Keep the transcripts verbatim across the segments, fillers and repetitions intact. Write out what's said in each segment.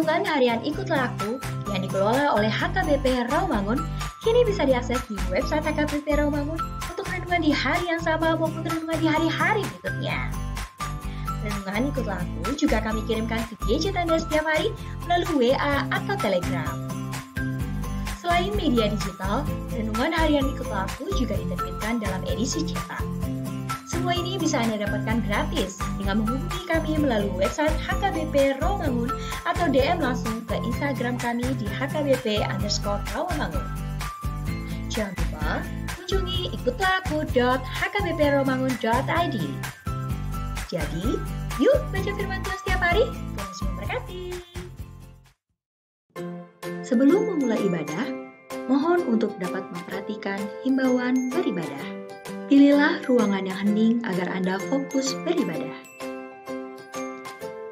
Renungan harian Ikutlah Aku yang dikelola oleh H K B P Rawamangun kini bisa diakses di website H K B P Rawamangun untuk renungan di hari yang sama maupun renungan di hari-hari berikutnya. Renungan Ikutlah Aku juga kami kirimkan ke gadget Anda setiap hari melalui W A atau Telegram. Selain media digital, renungan harian Ikutlah Aku juga diterbitkan dalam edisi cetak. Semua ini bisa Anda dapatkan gratis dengan menghubungi kami melalui website H K B P Rawamangun atau D M langsung ke Instagram kami di H K B P underscore Rawamangun. Jangan lupa kunjungi ikutlah aku dot H K B P rawamangun dot I D. Jadi, yuk baca firman Tuhan setiap hari. Tuhan Yesus memberkati. Sebelum memulai ibadah, mohon untuk dapat memperhatikan himbauan beribadah. Pilihlah ruangan yang hening agar Anda fokus beribadah.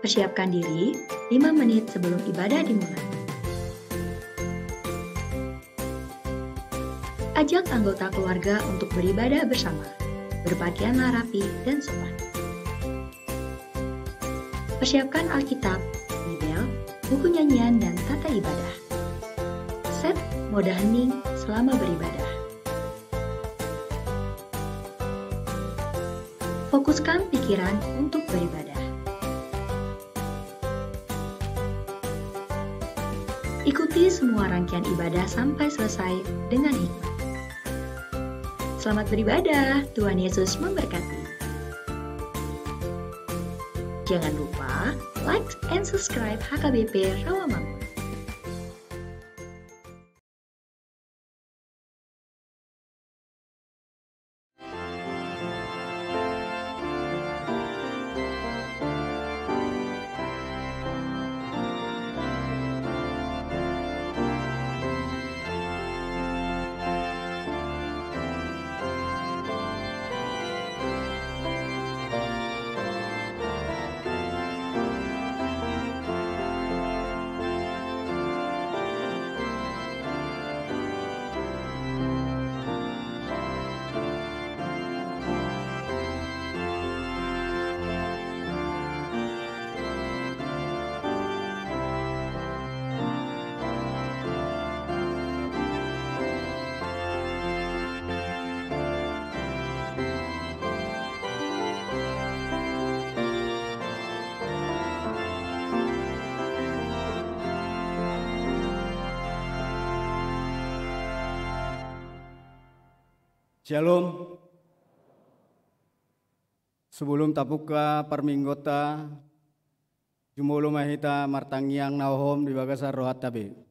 Persiapkan diri lima menit sebelum ibadah dimulai. Ajak anggota keluarga untuk beribadah bersama. Berpakaianlah rapi dan sopan. Persiapkan Alkitab, Bibel, buku nyanyian, dan tata ibadah. Set mode hening selama beribadah. Fokuskan pikiran untuk beribadah. Ikuti semua rangkaian ibadah sampai selesai dengan hikmat. Selamat beribadah, Tuhan Yesus memberkati. Jangan lupa like and subscribe H K B P Rawamangun. Syalom. Sebelum tabuka parmingguonta, jumolo ma hita martangiang na hohom di bagasan rohanta be.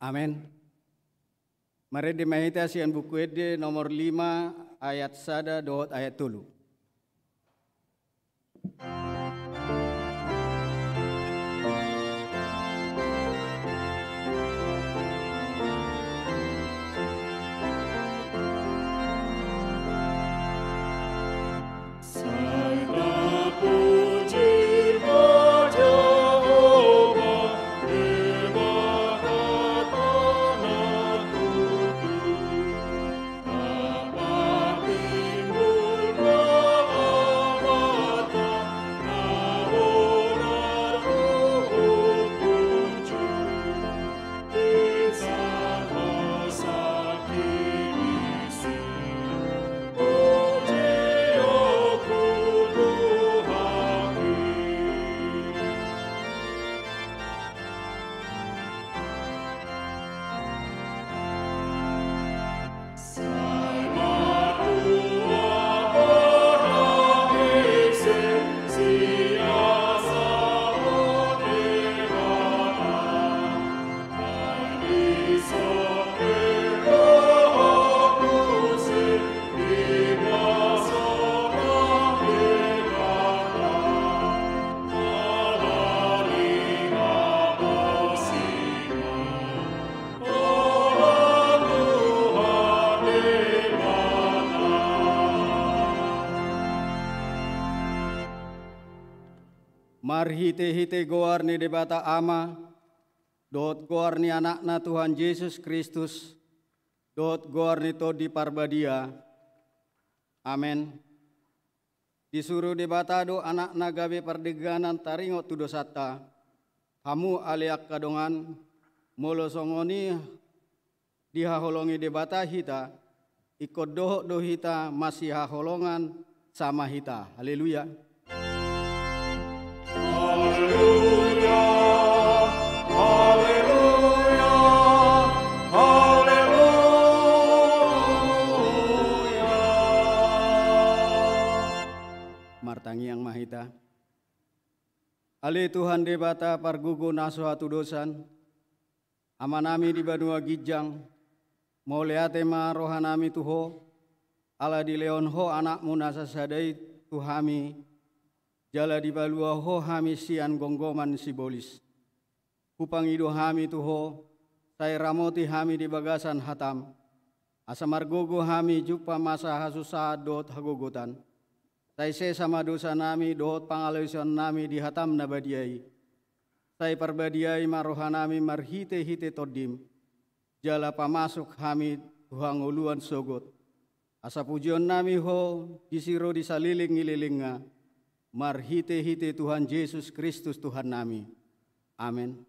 Amen. Marende ma hita sian Buku Ende nomor lima ayat sada dohot ayat tolu. Marhite-hite goar ni Debata Ama, dohot goar ni Anakna Tuhan Jesus Kristus, dohot goar ni Tondi Parbadia. Amen. Disuru Debata do Anakna gabe pardengganan taringot tu dosanta. Hamu ale angka dongan, molo songon i dihaholongi Debata hita, ingkon dohot do hita masihaholongan sama hita. Haleluya. Haleluya, haleluya, haleluya. Martangiang ma hita. Ale Tuhan Debata pargogo na so hatudosan, Amanami di banua ginjang, mauliate ma rohanami tu Ho, ala dilehon Ho Anakmu na sasada i tu hami, jala dipalua Ho hami sian gomgoman sibolis. Hupangido hami tu Ho, sai ramoti hami di bagasan hataM, asa margogo hami jumpa masa hasusaan dohot hagogotan. Sai sesa ma dosanami dohot pangalaosionnami di hataM na badia i. Sai parbadiai ma rohanami marhite-hite TondiM, jala pamasuk hami tu hangoluan sogot. Asa pujionnami Ho disi ro di salelenglelengna, marhite-hite Tuhan Jesus Kristus Tuhannami. Amen.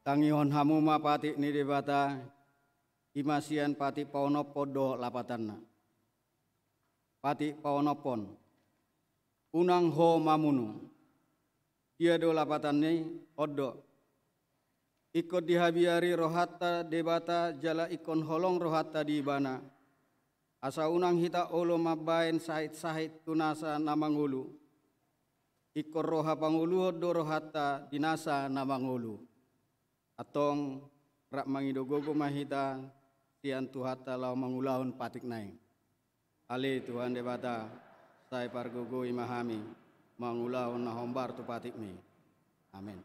Tangihon hamu ma patik ni Debata, i ma sian patik paonomhon dohot lapatanna. Patik paonomhon. Unang ho mamunu. Dia do lapatanna i? On do. Ingkon dihabiari rohanta Debata jala ingkon holong rohanta di Ibana. Asa unang hita olo mambahen sahit-sahit tu nasa na mangolu. Ingkon roha pangoluhon do rohanta di nasa na mangolu. Antong rap mangido gogo ma hita sian Tuhanta laho mangulahon patikna i. Ale Tuhan Debata, sai pargogoi ma hami mangulahon na hombar tu patikmi. Amen.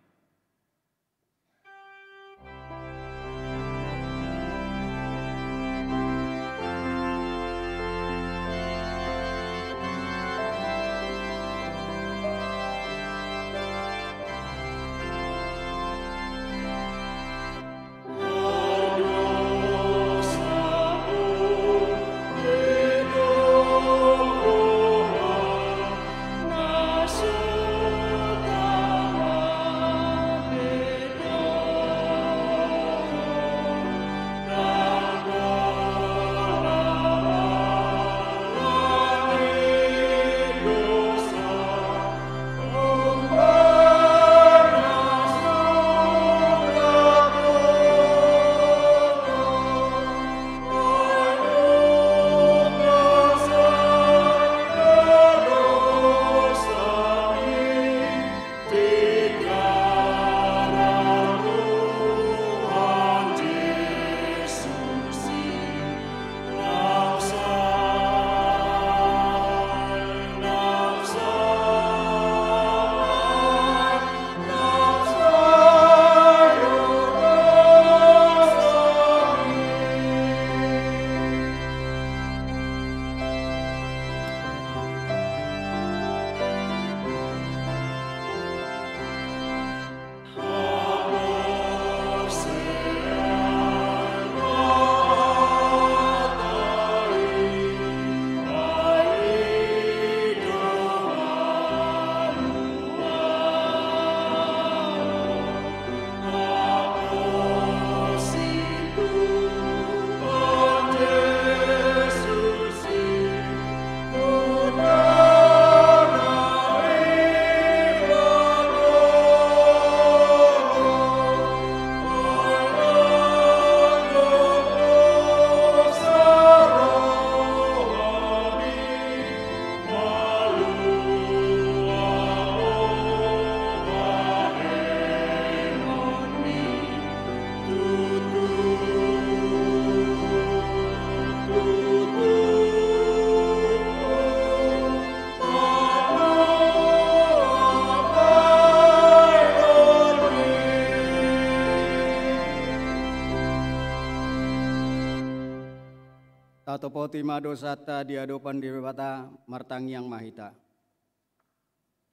Topoti ma dosanta di adopan Debata, martangiang ma hita.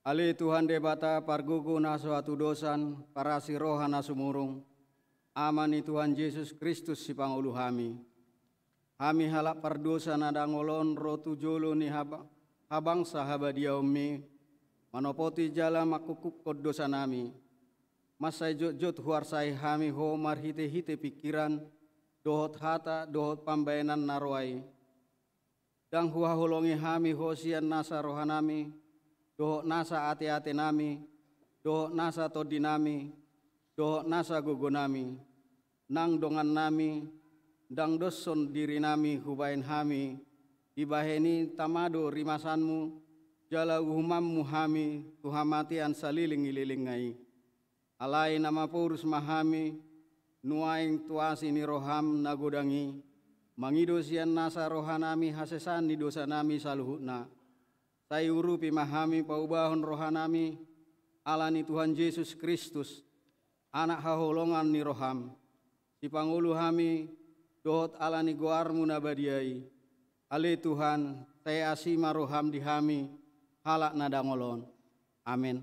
Ale Tuhan Debata, pargogo na so hatudosan, parasi roha na sumurung, Ama ni Tuhan Jesus Kristus sipangolu hami. Hami halak pardosa na dangol on ro tu jolo ni haba-, habangsa habadiaonmi, manopoti jala mangkukkukkon dosanami. Mansai jotjot huarsai hami Ho marhitehite pingkiran, dohot hata, dohot pambahenan na roa i. Ndang huhaholongi hami Ho sian nasa rohanami, dohot nasa ateatenami, dohot nasa tondinami, dohot nasa gogonami, nang dongannami, ndang doshon dirinami hubahen hami, dibahen i tama do rimasanmu, jala uhumanmu hami tu hamatean saleleng ni lelengna i. Alai na maporus ma hami, nuaeng tu asi ni roham na godang i, mangido sian nasa rohanami hasesaan ni dosanami saluhutna. Sai urupi ma hami paubahon rohanami, ala ni Tuhan Jesus Kristus, Anak haholongan ni roham, sipangolu hami, dohot ala ni goarmu na badia i. Ale Tuhan, sai asi ma roham di hami, halak na dangol on. Amen.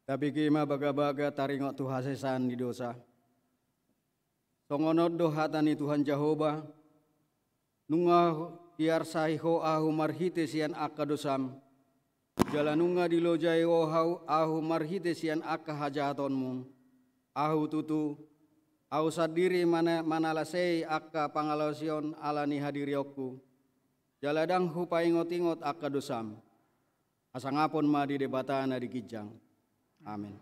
Tabege ma bagabaga taringot tu hasesaan ni dosa. Songon on do hata ni Tuhan Jahowa, nunga hiarsai ho ahu marhite sian angka dosam, jala nunga dilojai ho ahu, ahu marhite sian angka hajahatonmu. Ahu tutu, ahu sandiri mana-, manalasei angka pangalaosion ala ni hadirionku, jala ndang hupaingotingot angka dosam. Hasangapon ma di Debata na di ginjang. Amen.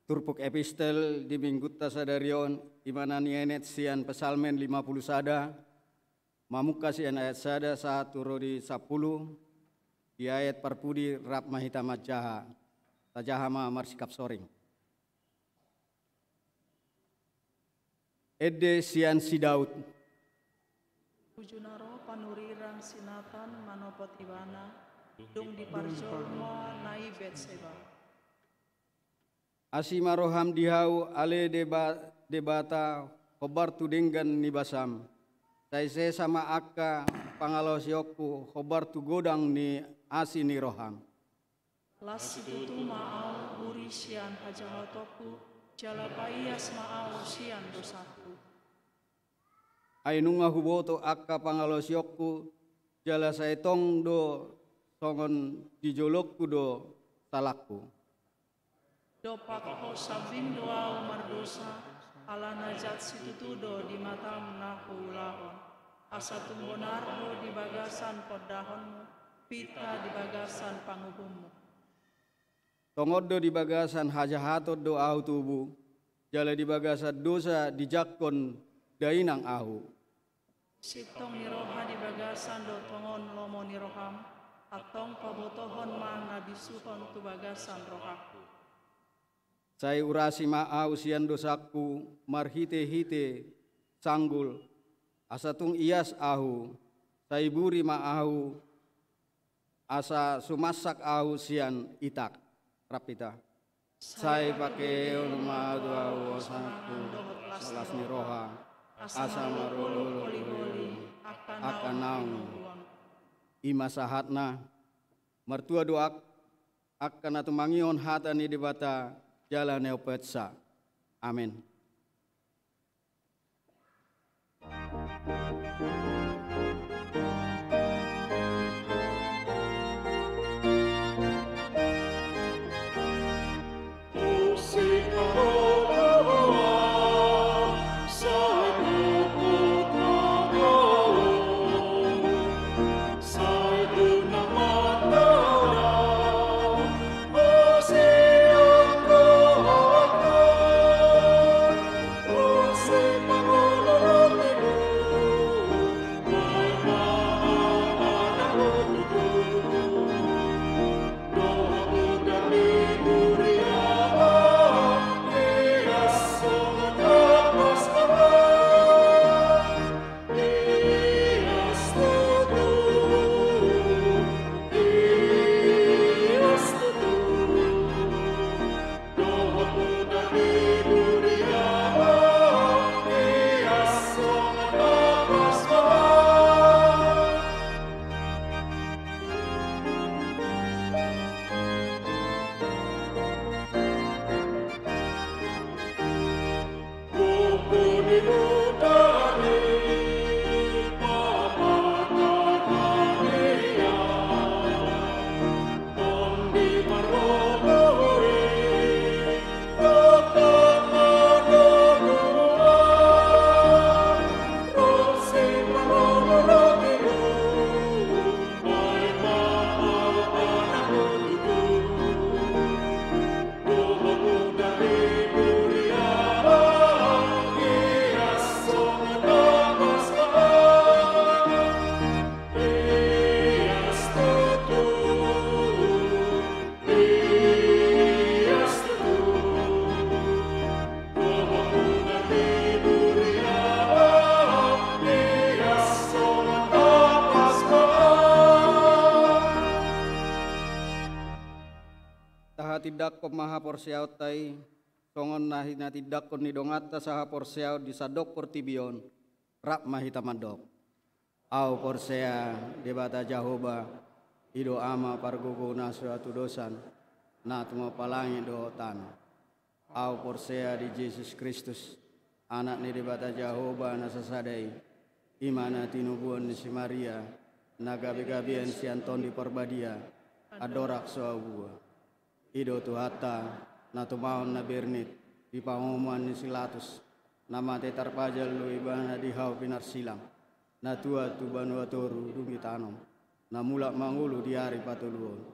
Turpuk epistel di Minggunta sadari on, i ma na nienet sian Psalmen lima pulu sada, mamungka sian ayat sada sahat tu ro di sampulu, di ayat parpudi rap ma hita manjaha, tajaha ma marsikap soring. Ende sian si Daud. Uju na ro panurirang si Natan manopot ibana, dung diparjolo ma na i Betseba. Asi ma roham di ahu, ale Deba-, Debata, hombar tu denggan ni basam. Sai sesa ma angka pangalaosionku hombar tu godang ni asi ni roham. Las situtu ma ahu uri sian hajahatonku, jala paias ma ahu sian dosangku. Ai nunga huboto angka pangalaosionku, jala sai tong do songon di jolongku do salangku. Dompak ho sambing do ahu mardosa, ala na jat situtu do di matam na huulahon. Asa tung bonar do di bagasan pondahonmu, pinta di bagasan panguhummu. Tongon do di bagasan hajahaton do ahu tubu, jala di bagasan dosa dijangkon dainang ahu. Sintong ni roha di bagasan do tongon lomo ni roham, antong pabotohon ma na bisuhon tu bagasan rohangku. Sai urasi ma ahu sian dosangku marhitehite sanggul, asa tung ias ahu, sai buri ma ahu, asa sumansak ahu sian itak. Rap hita. Sai pakeon ma tu ahu osanku, las ni roha, asa marolopolop angka naung. I ma sahatna, martua do ak-, angka na tumangihon hata ni Debata, jala na umpeopsa. Amen. Tahatindangkon ma haporseaonta i, songon na hinatindangkon ni donganta sahaporseaon di sandok portibi on, rap ma hita mandok. Ahu porsea Debata Jahowa, i do Ama pargogoi na so hatudosan, na tumompa langit dohot tano. Ahu porsea di Jesus Kristus, Anak ni Debata Jahowa na sasada i, i ma na tinubuan ni si Maria, na gabegabean sian Tondi Parbadia, andorang so ahu bua. I do Tuhanta, na tumaon na bernit, di pangomoan ni si Latus, na mate tarpajal do ibana di hau pinarsilang, na tuat tu banua toru dung ditanom, na mulak mangolu di ari patoluhon,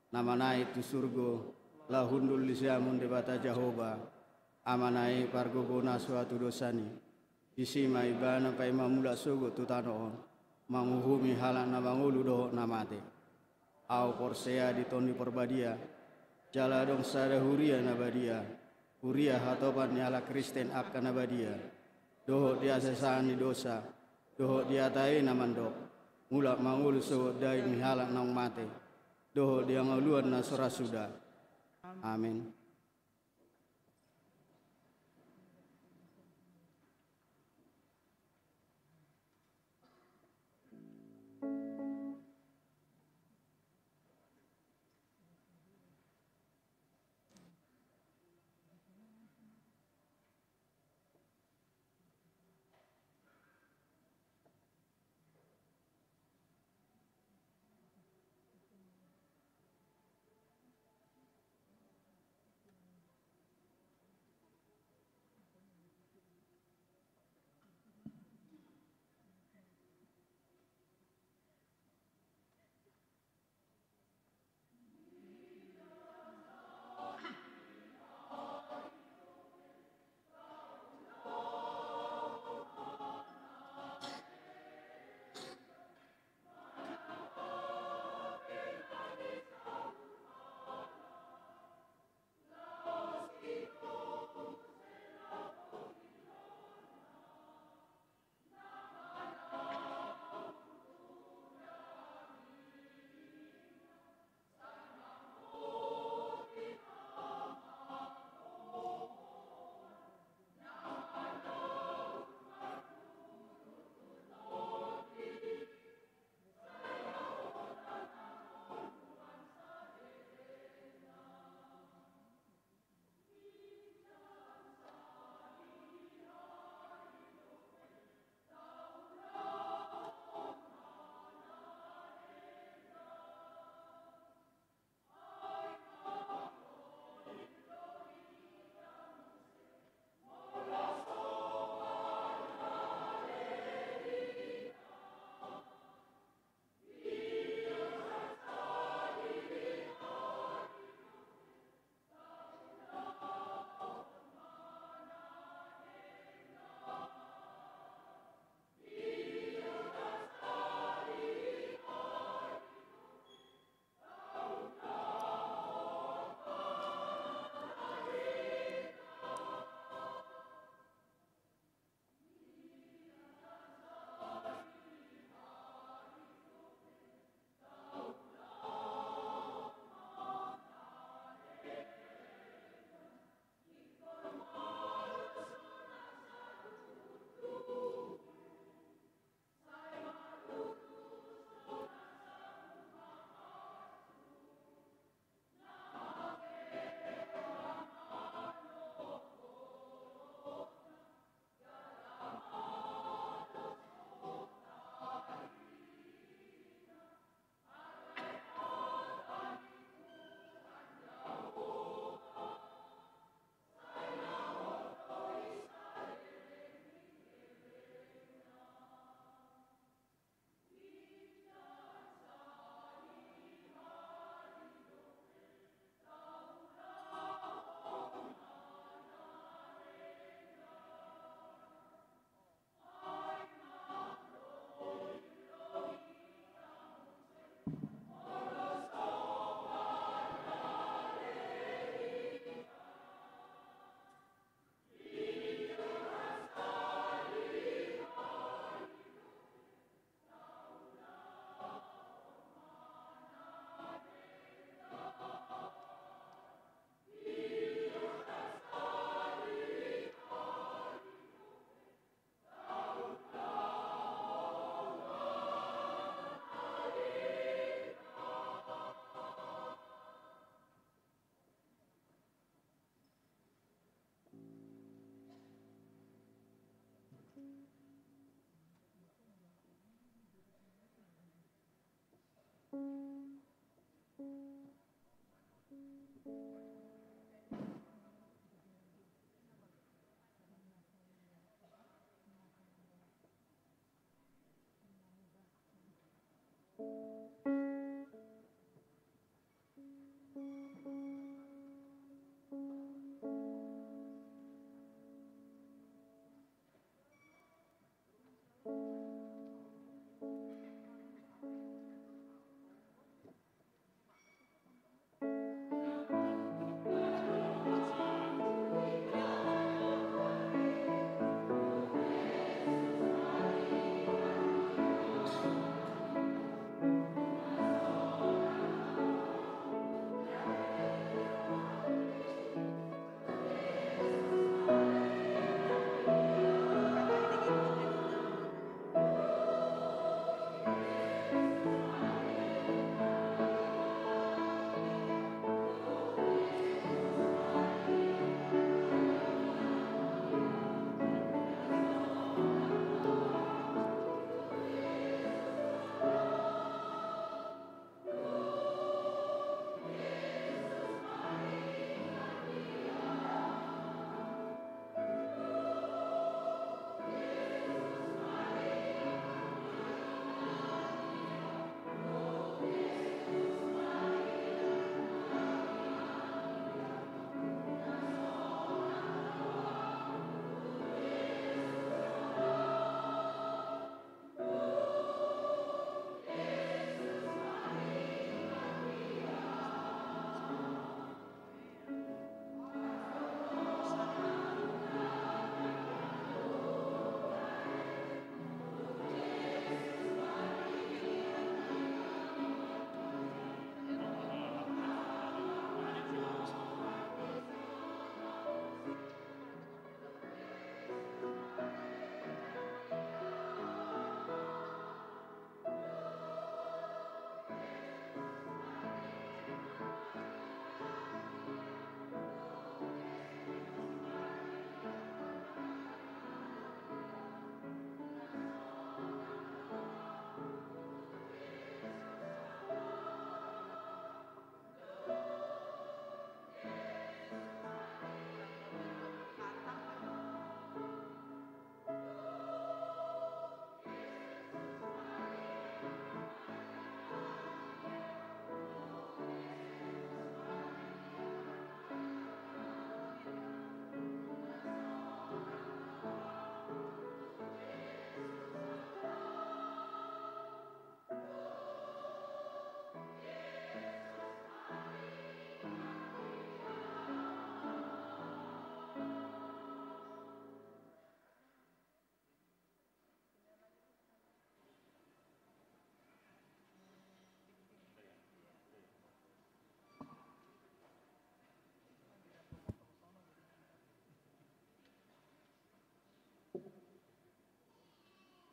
na manaek tu surgo, laho hundul di siamun Debata Jahowa, Amana i pargogoi na so hatudosan i. Disi ma ibana paima mulak sogot tu tano on, manguhumi halak na mangolu dohot na mate. Ahu porsea di Tondi Parbadia, jala adong sada huria na badia, huria hatopan ni halak Kristen angka na badia, dohot di hasesaan ni dosa, dohot di hata i na mandok: Mulak ma ngolu sogot daging ni halak naung mate, dohot di hangoluan na so ra suda. Amen.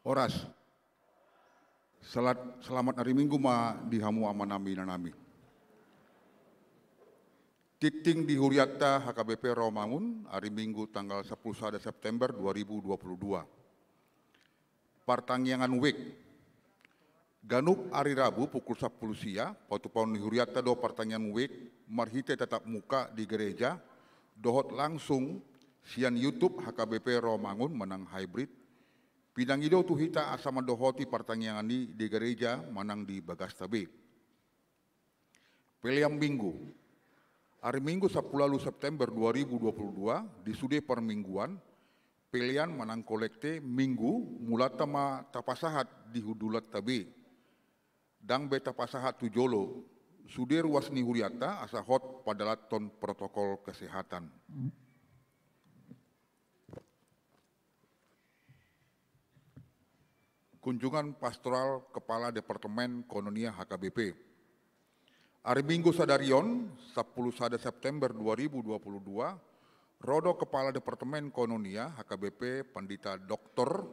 Horas. Selat, selamat hari Minggu ma di hamu amanami inanami. Tingting di hurianta H K B P Rawamangun, hari Minggu tanggal sepuluh sada September dua ribu dua puluh dua. Partangiangan wijk. Ganup ari Rabu pukul sampulu sia, patupahon ni hurianta do partangiangan wijk marhite tatap muka di gereja, dohot langsung sian YouTube H K B P Rawamangun manang hybrid. Pinangido tu hita asa mandohoti partangiangan i di gereja manang di bagasta be. Pelean Minggu. Hari Minggu sampulu ualu September dua ribu dua puluh dua, di sude parmingguan, pelean manang kolekte Minggu, mulanta ma tapasahat di hundulanta be. Ndang be tapasahat tu jolo, sude ruas ni hurianta asa hot padalathon protokol kesehatan. Kunjungan Pastoral Kepala Departemen Koinonia H K B P. Hari Minggu sadari on, sampulu sada September dua ribu dua puluh dua, ro do Kepala Departemen Koinonia H K B P Pandita Doktor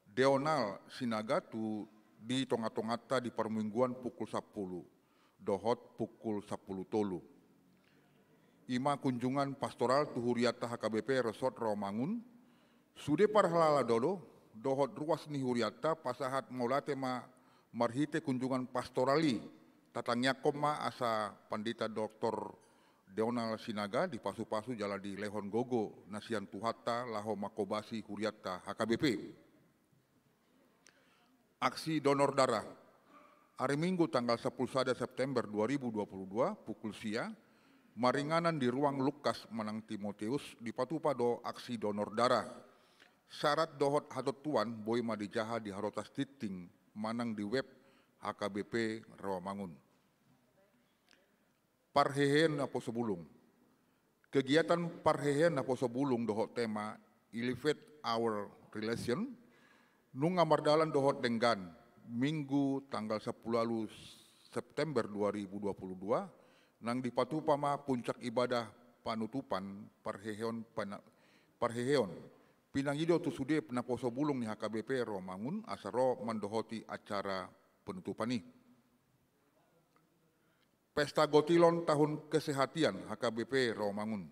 Deonal Sinaga tu di tonga-tonganta di parmingguan pukul sampulu dohot pukul sampulu tolu. I ma kunjungan pastoral tu hurianta H K B P Resort Rawamangun, sude parhalado dohot ruas ni hurianta pasahat mauliate ma marhite kunjungan pastoral i, tatangiangkon ma asa Pandita Doktor Deonal Sinaga dipasu-pasu jala dilehon gogo na sian Tuhanta laho manghobasi hurianta H K B P. Aksi donor darah. Hari Minggu tanggal sampulu sada September dua ribu dua puluh dua, pukul sia, maringanan di ruang Lukas manang Timoteus dipatupa do aksi donor darah. Sarat dohot hatontuan boi ma dijaha di harotas tingting manang di web H K B P Rawamangun. Parheheon naposo bulung. Kegiatan parheheon naposo bulung dohot tema Elevate Our Relation nunga mardalan dohot denggan, Minggu tanggal sampulu ualu September dua ribu dua puluh dua, nang dipatupa ma puncak ibadah panutupan parheheon pana-, parheheon. Pinangido tu sude naposo bulung ni H K B P Rawamangun asa ro mandohoti acara penutupan i. Pesta Gotilon Tahun Kesehatian H K B P Rawamangun.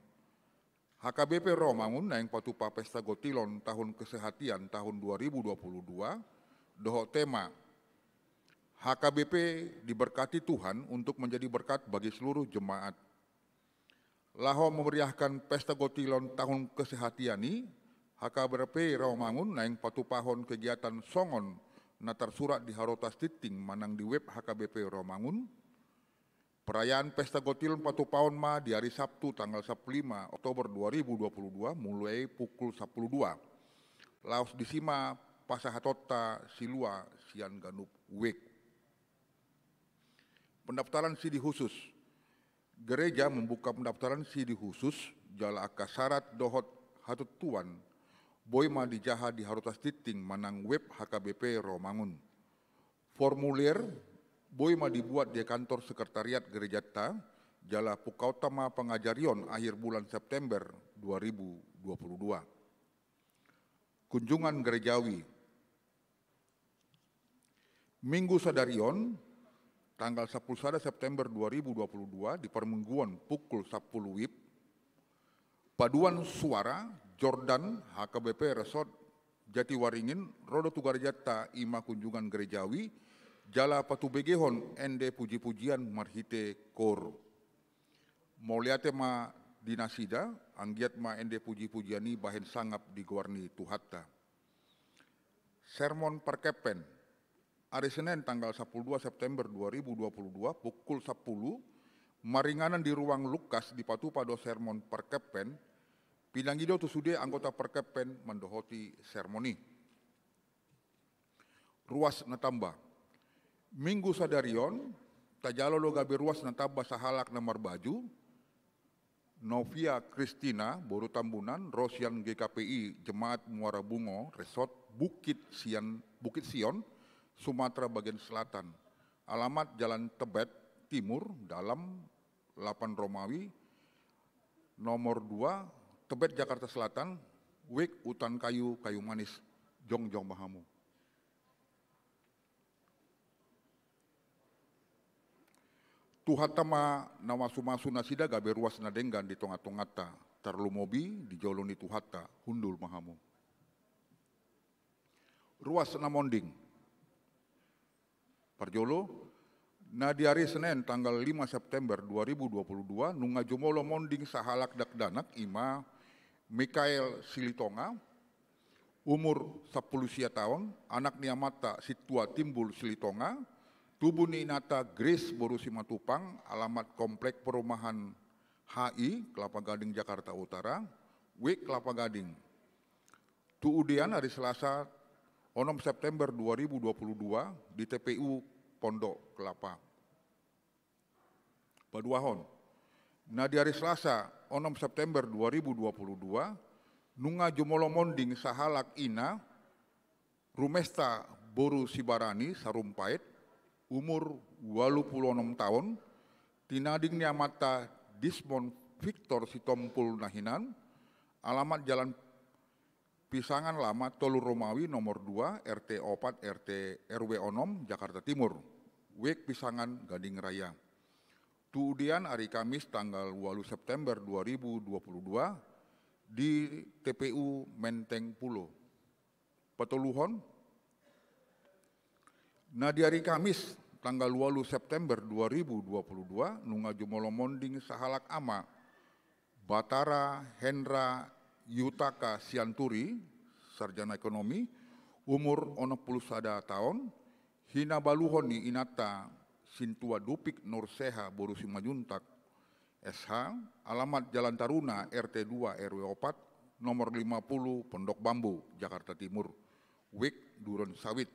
H K B P Rawamangun naeng patupa Pesta Gotilon Tahun Kesehatian tahun dua ribu dua puluh dua, dohot tema H K B P diberkati Tuhan untuk menjadi berkat bagi seluruh jemaat. Laho memeriahkan Pesta Gotilon Tahun Kesehatian i, H K B P Rawamangun naeng patupahon kegiatan songon na tarsurat di harotas tingting manang di web H K B P Rawamangun. Perayaan Pesta Gotilon patupahon ma di hari Sabtu tanggal sampulu lima Oktober dua ribu dua puluh dua mulai pukul sampulu dua. Laos disi ma pasahatonta silua sian ganup wijk. Pendaftaran sidi khusus. Gereja membuka pendaftaran sidi khusus jala angka sarat dohot hatontuan boi ma dijaha di harotas tingting manang web H K B P Rawamangun. Formulir boi ma dibuat di kantor sekretariat gerejanta, jala pungkaonta ma pangajarion akhir bulan September dua ribu dua puluh dua. Kunjungan gerejawi. Minggu sadari on, tanggal sampulu sada September dua ribu dua puluh dua, di parmingguon pukul sampulu wib, paduan suara Jordan H K B P Resort Jatiwaringin ro do tu garejanta, i ma kunjungan gerejawi, jala patubegehon ende puji-pujian marhite koor. Mauliate ma di nasida, anggiat ma ende puji-pujian i bahen sangap di goar ni Tuhanta. Sermon parkepeng. Ari Senen tanggal sampulu dua September dua ribu dua puluh dua pukul sampulu, maringanan di ruang Lukas dipatupa do sermon parkepeng, pinangido tu sude anggota parkepeng mandohoti sermon i. Ruas na tamba. Minggu sadari on, tajalo do gabe ruas na tamba sahalak na marbaju, Novia Kristina, boru Tambunan, ro sian G K P I Jemaat Muara Bungo Resort Bukit Sian, Bukit Sion, Sumatera bagian selatan. Alamat Jalan Tebet Timur, Dalam, lapan Romawi, nomor dua, Tebet, Jakarta Selatan, wijk Hutan Kayu, Kayu Manis, jongjong ma hamu. Tuhanta ma na mamasu-masu nasida gabe ruas na denggan di tonga-tonganta, tarlumobi di jolo ni Tuhanta. Hundul ma hamu. Ruas na monding. Parjolo, na di ari Senen tanggal lima September dua ribu dua puluh dua, nunga jumolo monding sahalak dakdanak, i ma Mikael Silitonga, umur sampulu sia taon, anak ni amanta Sintua Timbul Silitonga, tubu ni inanta Grace boru Simatupang, alamat Komplek Perumahan H I, Kelapa Gading, Jakarta Utara, Wijk Kelapa Gading. Tu udian, ari Selasa onom September dua ribu dua puluh dua di T P U Pondok Kelapa. Paduahon, na di ari Selasa onom September dua ribu dua puluh dua, nunga jumolo monding sahalak ina, Rumesta boru Sibarani Sarumpait, umur ualu pulu onom taon, tinading ni amanta Dismon Victor Sitompul na hinan, alamat Jalan Pisangan Lama tolu Romawi nomor dua, R T opat, R T, R W onom, Jakarta Timur. Wijk Pisangan, Gading Raya. Tu udian, ari Kamis tanggal ualu September dua ribu dua puluh dua di T P U Menteng Pulo. Patoluhon, na di ari Kamis tanggal ualu September dua ribu dua puluh dua, nunga jumolo monding sahalak ama, Batara Hendra Yutaka Sianturi, sarjana ekonomi, umur onom pulu sada taon, hinabaluhon ni inanta Sintua Dupik Nurseha boru Simanjuntak, S H, alamat Jalan Taruna, R T dua, R W opat, nomor lima pulu, Pondok Bambu, Jakarta Timur. Wijk Duren Sawit.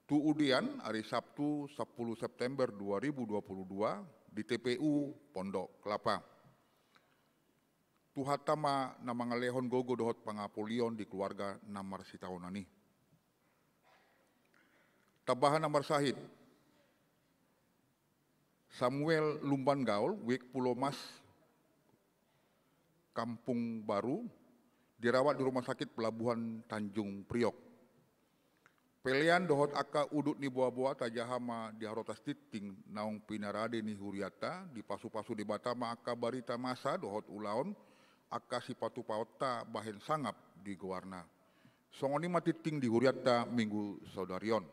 Tu udian, ari Sabtu sampulu September dua ribu dua puluh dua di T P U Pondok Kelapa. Tuhanta ma na mangalehon gogo dohot pangapolion di keluarga na marsitaonan i. Tambahan na marsahit. Samuel Lumban Gaol, Wijk Pulomas, Kampung Baru, dirawat di Rumah Sakit Pelabuhan Tanjung Priok. Pelean dohot angka udut ni boa-boa tajaha ma di Harotas Tinting naung pinarade ni hurianta, dipasu-pasu Debata ma angka barita masa dohot ulaon angka sipatupaonta bahen sangap di goarna. Songon i ma tinting di hurianta minggu sadari on.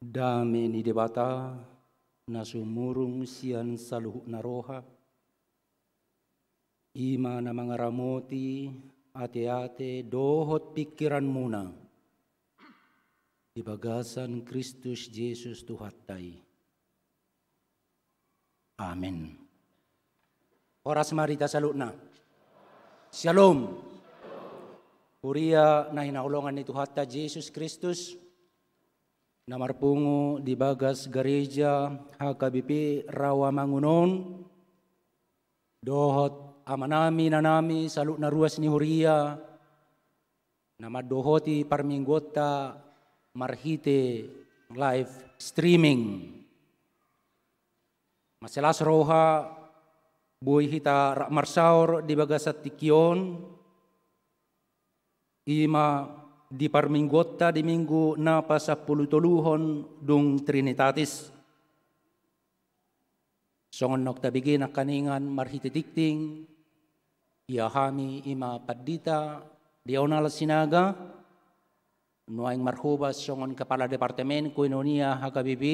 Dame ni Debata na sumurung sian saluhutna roha, i ma na mangaramoti ateate dohot pingkiranmuna di bagasan Kristus Jesus Tuhanta i. Amen. Horas ma di hita saluhutna. Syalom. Huria na hinaholongan ni Tuhanta Jesus Kristus, na marpungu di bagas gareja H K B P Rawamangun on, dohot amanami, inanami, saluhutna ruas ni huria, na mandohoti parmingguonta marhite live streaming. Mansai las roha, boi hita rap marsaor di bagasan tingki on, i ma di parmingguonta di minggu na pasampulutoluhon dung Trinitatis. Songon naung tabege nangkiningan marhite tingting, ia hami i ma pandita Dional Sinaga, nuaeng marhobas songon kepala departemen koinonia H K B P,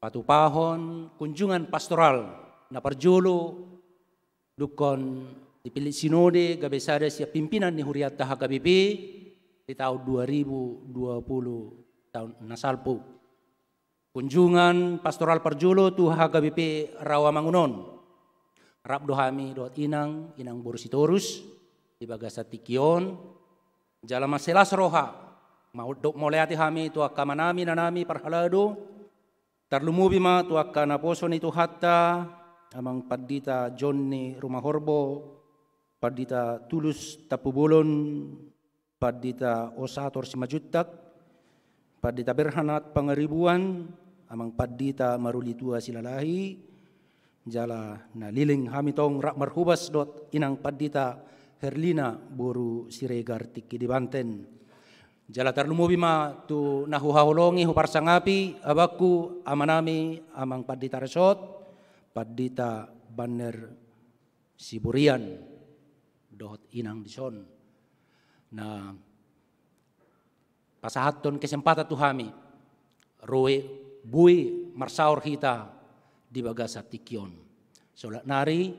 patupahon kunjungan pastoral na parjolo, dungkon dipillit sinode gabe sada sian pimpinan ni hurianta H K B P di taon dua ribu dua puluh, taon na salpu. Kunjungan pastoral parjolo tu H K B P Rawamangun on. Rap do hami dohot inang, inang boru Sitorus, di bagasan tingki on. Jala mansai las roha, mandok mauliate hami tu angka amanami, inanami parhalado, tarlumobi ma tu angka naposo ni Tuhanta, Amang Pandita Jonni Rumahorbo, Pandita Tulus Tampubolon, Pandita Osator Simanjuntak, Pandita Berhanat Pangaribuan, Amang Pandita Marulitua Silalahi, jala na leleng hami tong rap marhobas dohot inang Pandita Herlina boru Siregar tingki di Banten. Jala tarlumobi ma tu na huhaholongi, huparsangapi, abangku, amanami, Amang Pandita Resot, Pandita Banner Siburian, dohot inang dison. Na pasahathon kesempatan tu hami, ro boi marsaor hita di bagasan tingki on. Solat nari,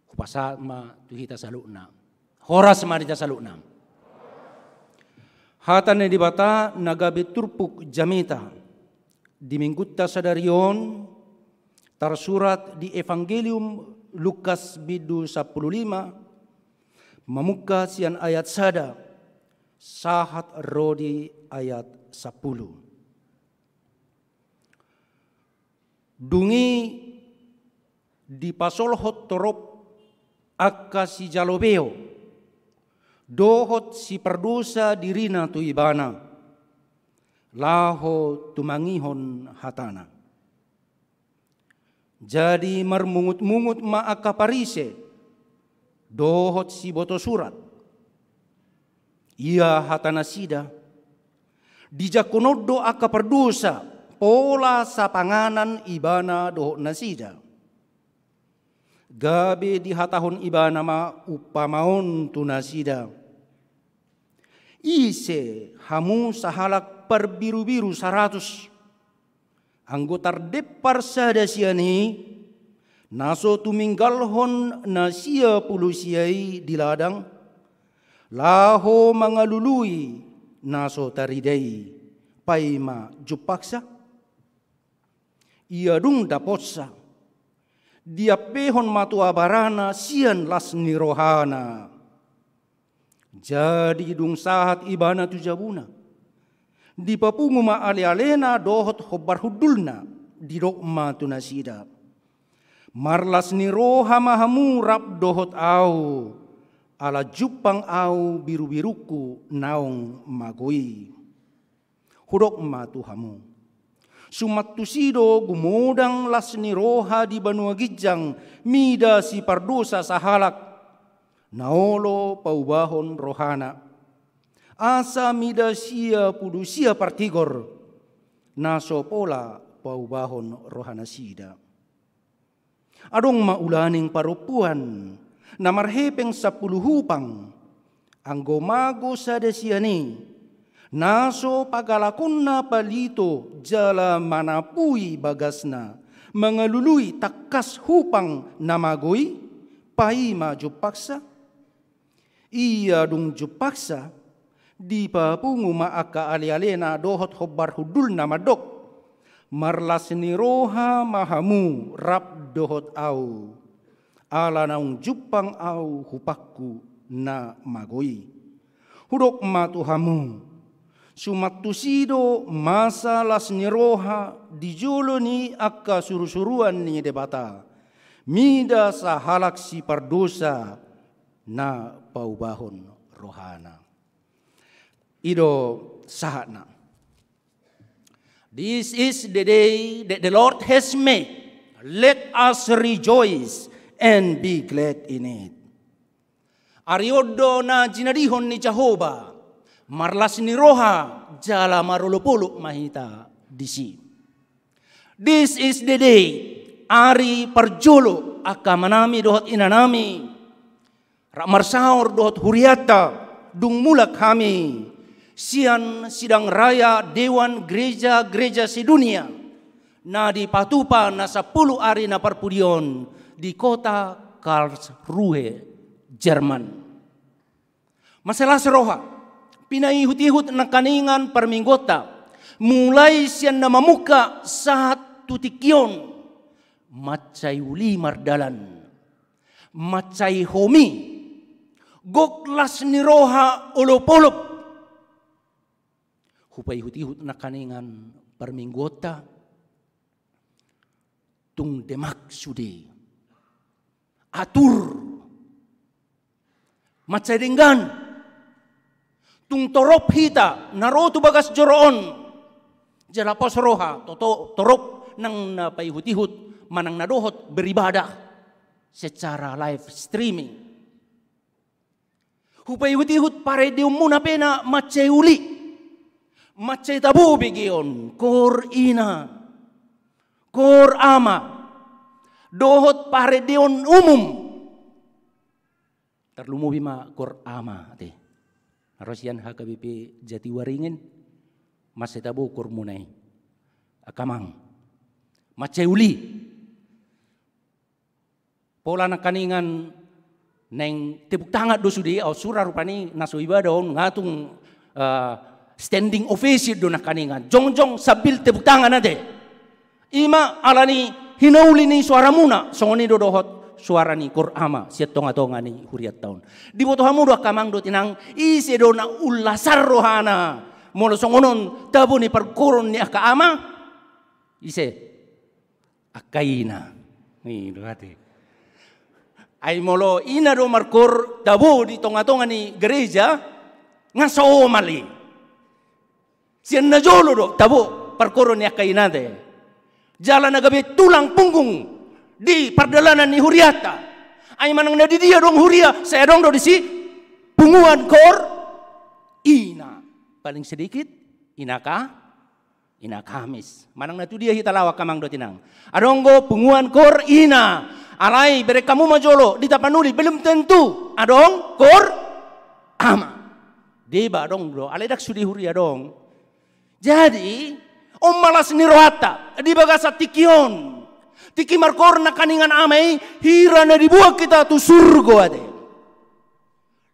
hupasahat ma tu hita saluhutna. Horas ma di hita saluhutna. Hata ni Debata na gabe turpuk jamita di minggunta sadari on, tarsurat di Evangelium Lukas bindu sampulu lima, mamungka sian ayat sada, sahat ro di ayat sampulu. Dung i dipasolhot torop angka sijalo beo dohot sipardosa dirina tu Ibana, laho tumangihon hatana. Jadi marmungutmungut ma angka Parise dohot sibotosurat. Ia hatanasida, dijangkon on do angka pardosa, pola sapanganan ibana dohot nasida. Gabe dihatahon ibana ma umpama on tu nasida: Ise hamu sahalak parbirubiru saratus, anggo tardempar sada sian i, na so tuminggalhon na sia pulu sia i di ladang, laho mangalului na so tarida i, paima jumpangsa? Ia dung dapotsa, diampehon ma tu abarana sian las ni rohana. Jadi dung sahat ibana tu jabuna, dipapungu ma alealena dohot hombar hundulna, didok ma tu nasida: Marlas ni roha ma hamu rap dohot ahu, ala jumpang ahu birubirungku naung mago i. Hudok ma tu hamu, suman tusi do gumodang las ni roha di banua ginjang mida sipardosa sahalak, na olo paubahon rohana, asa mida sia pulu sia partigor, na so pola paubahon rohanasida. Adong ma ulaning parompuan na marhepeng sampulu hupang, anggo mago sada sian i, Na so pagalakonna palito jala manapui bagasna, mangalului tangkas hupang na mago i, paima jumpangsa? Ia dung jumpangsa, dipapungu ma angka alealena dohot hombar hundulna mandok: Marlas ni roha ma hamu rap dohot ahu, ala naung jumpang ahu hupangku na mago i. Hudok ma tu hamu, suman tusi do masa las ni roha di jolo ni angka surusuruan ni Debata, mida sahalak sipardosa na paubahon rohana. I do sahatna. This is the day that the Lord has made. Let us rejoice and be glad in it. Ari on do na jinadihon ni Jahowa, marlas ni roha jala marolopolop ma hita disi. This is the day, ari parjolo angka amanami dohot inanami, rap marsaor dohot hurianta, dung mulak hami sian sidang raya Dewan Gereja-Gereja Sedunia na dipatupa na sampulu ari na parpudi on di kota Karlsruhe, Jerman. Mansai las roha pinaihut-ihut nangkaningan parmingguonta, mulai sian na mamungka sahat tu tingki on. Mansai uli mardalan, mansai homi, gok las ni roha olopolop. Hupaihut-ihut nangkaningan parmingguonta, tung demak sude, atur, mansai denggan, tung torop hita na ro tu bagas joro on, jala pos roha, to-, to-, torop nang na paihut-ihut manang na dohot beribadah secara live streaming. Hupaihut-ihut parendeonmuna pe na mansai uli, mansai tabo begeon, koor ina, koor ama, dohot parendeon umum. Tarlumobi ma koor ama, ate. Na ro sian H K B P Jatiwaringin, mansai tabo koormuna i. Angka amang, mansai uli. Pola nangkaningan naeng tepuk tangan do sude, au sura rupani na so ibadah on nga tung, eh, standing ovation do nangkaningan. Jongjong sambil tepuk tangan ate. I ma ala ni hinauli ni suaramuna, songon i do dohot suara ni koor ama sian tonga-tonga ni hurianta on. Diboto hamu do angka amang dohot inang, ise do na ullasan rohana molo songon on tabo ni parkoron ni angka ama? Ise? Angka ina. I do ate. Ai molo ina do markoor tabo di tonga-tonga ni gereja, nga somal i. Sian na jolo do tabo parkoron ni angka ina ate. Jala na gabe tulang punggung di pardalanan ni hurianta. Ai manang na di dia adong huria, sai adong do disi punguan koor ina. Paling sedikit ina Ka-, ina Kamis. Manang na tu dia hita laho angka amang dohot inang, adong do punguan koor ina. Alai bereng hamu ma jolo di Tapanuli, belum tentu adong koor ama. Deba adong do, alai ndang sude huria adong. Jadi, on ma las ni rohanta di bagasan tingki on. Tingki markoor nangkaningan ama i, hira na diboan hita tu surgo ate.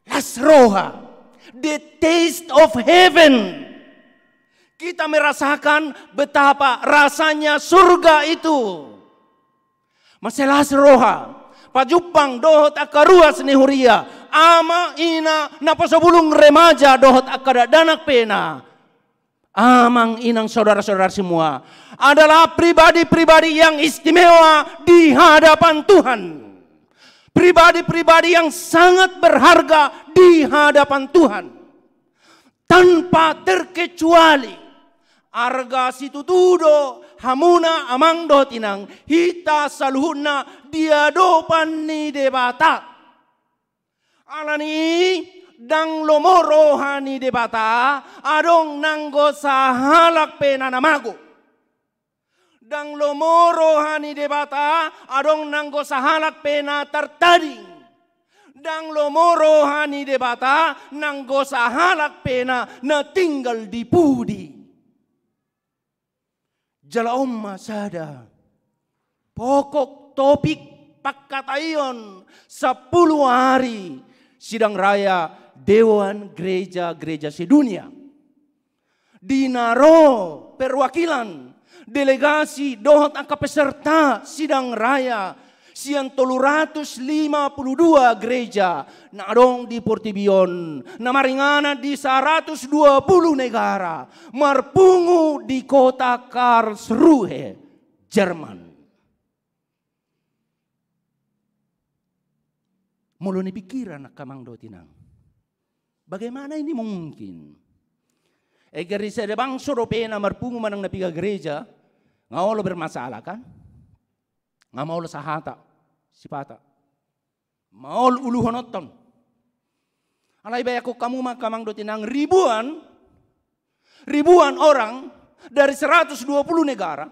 Las roha, the taste of heaven. Kita merasakan betapa rasanya surga itu. Mansai las roha pajumpang dohot angka ruas ni huria, ama, ina, naposo bulung, remaja dohot angka dakdanak pe na. Amang, inang, saudara-saudara semua, adalah pribadi-pribadi yang istimewa di hadapan Tuhan. Pribadi-pribadi yang sangat berharga di hadapan Tuhan. Tanpa terkecuali, arga situtu do hamuna amang dohot inang, hita saluhutna di adopan ni Debata. Ala ni i, ndang lomo roha ni Debata adong nanggo sahalak pe na mago. Ndang lomo roha ni Debata adong nanggo sahalak pe na tartading. Ndang lomo roha ni Debata nanggo sahalak pe na, na tinggal di pudi. Jala on ma sada pokok topik pangkataion sampulu ari sidang raya Dewan Gereja-Gereja Sedunia. Di na ro perwakilan, delegasi dohot angka peserta sidang raya sian tolu ratus lima pulu dua gereja na adong di portibi on, na maringanan di saratus dua pulu negara, marpungu di kota Karlsruhe, Jerman. Molo ni pikiran angka amang dohot inang, bagaimana ini mungkin? Eger i sada bangso dope na marpungu manang na piga gereja, nga olo bermasalah kan? Nga maol sahata, sipata. Maol uluhononton. Alai bayangkon hamu ma angka amang dohot inang, ribuan, ribuan orang dari seratus dua puluh negara,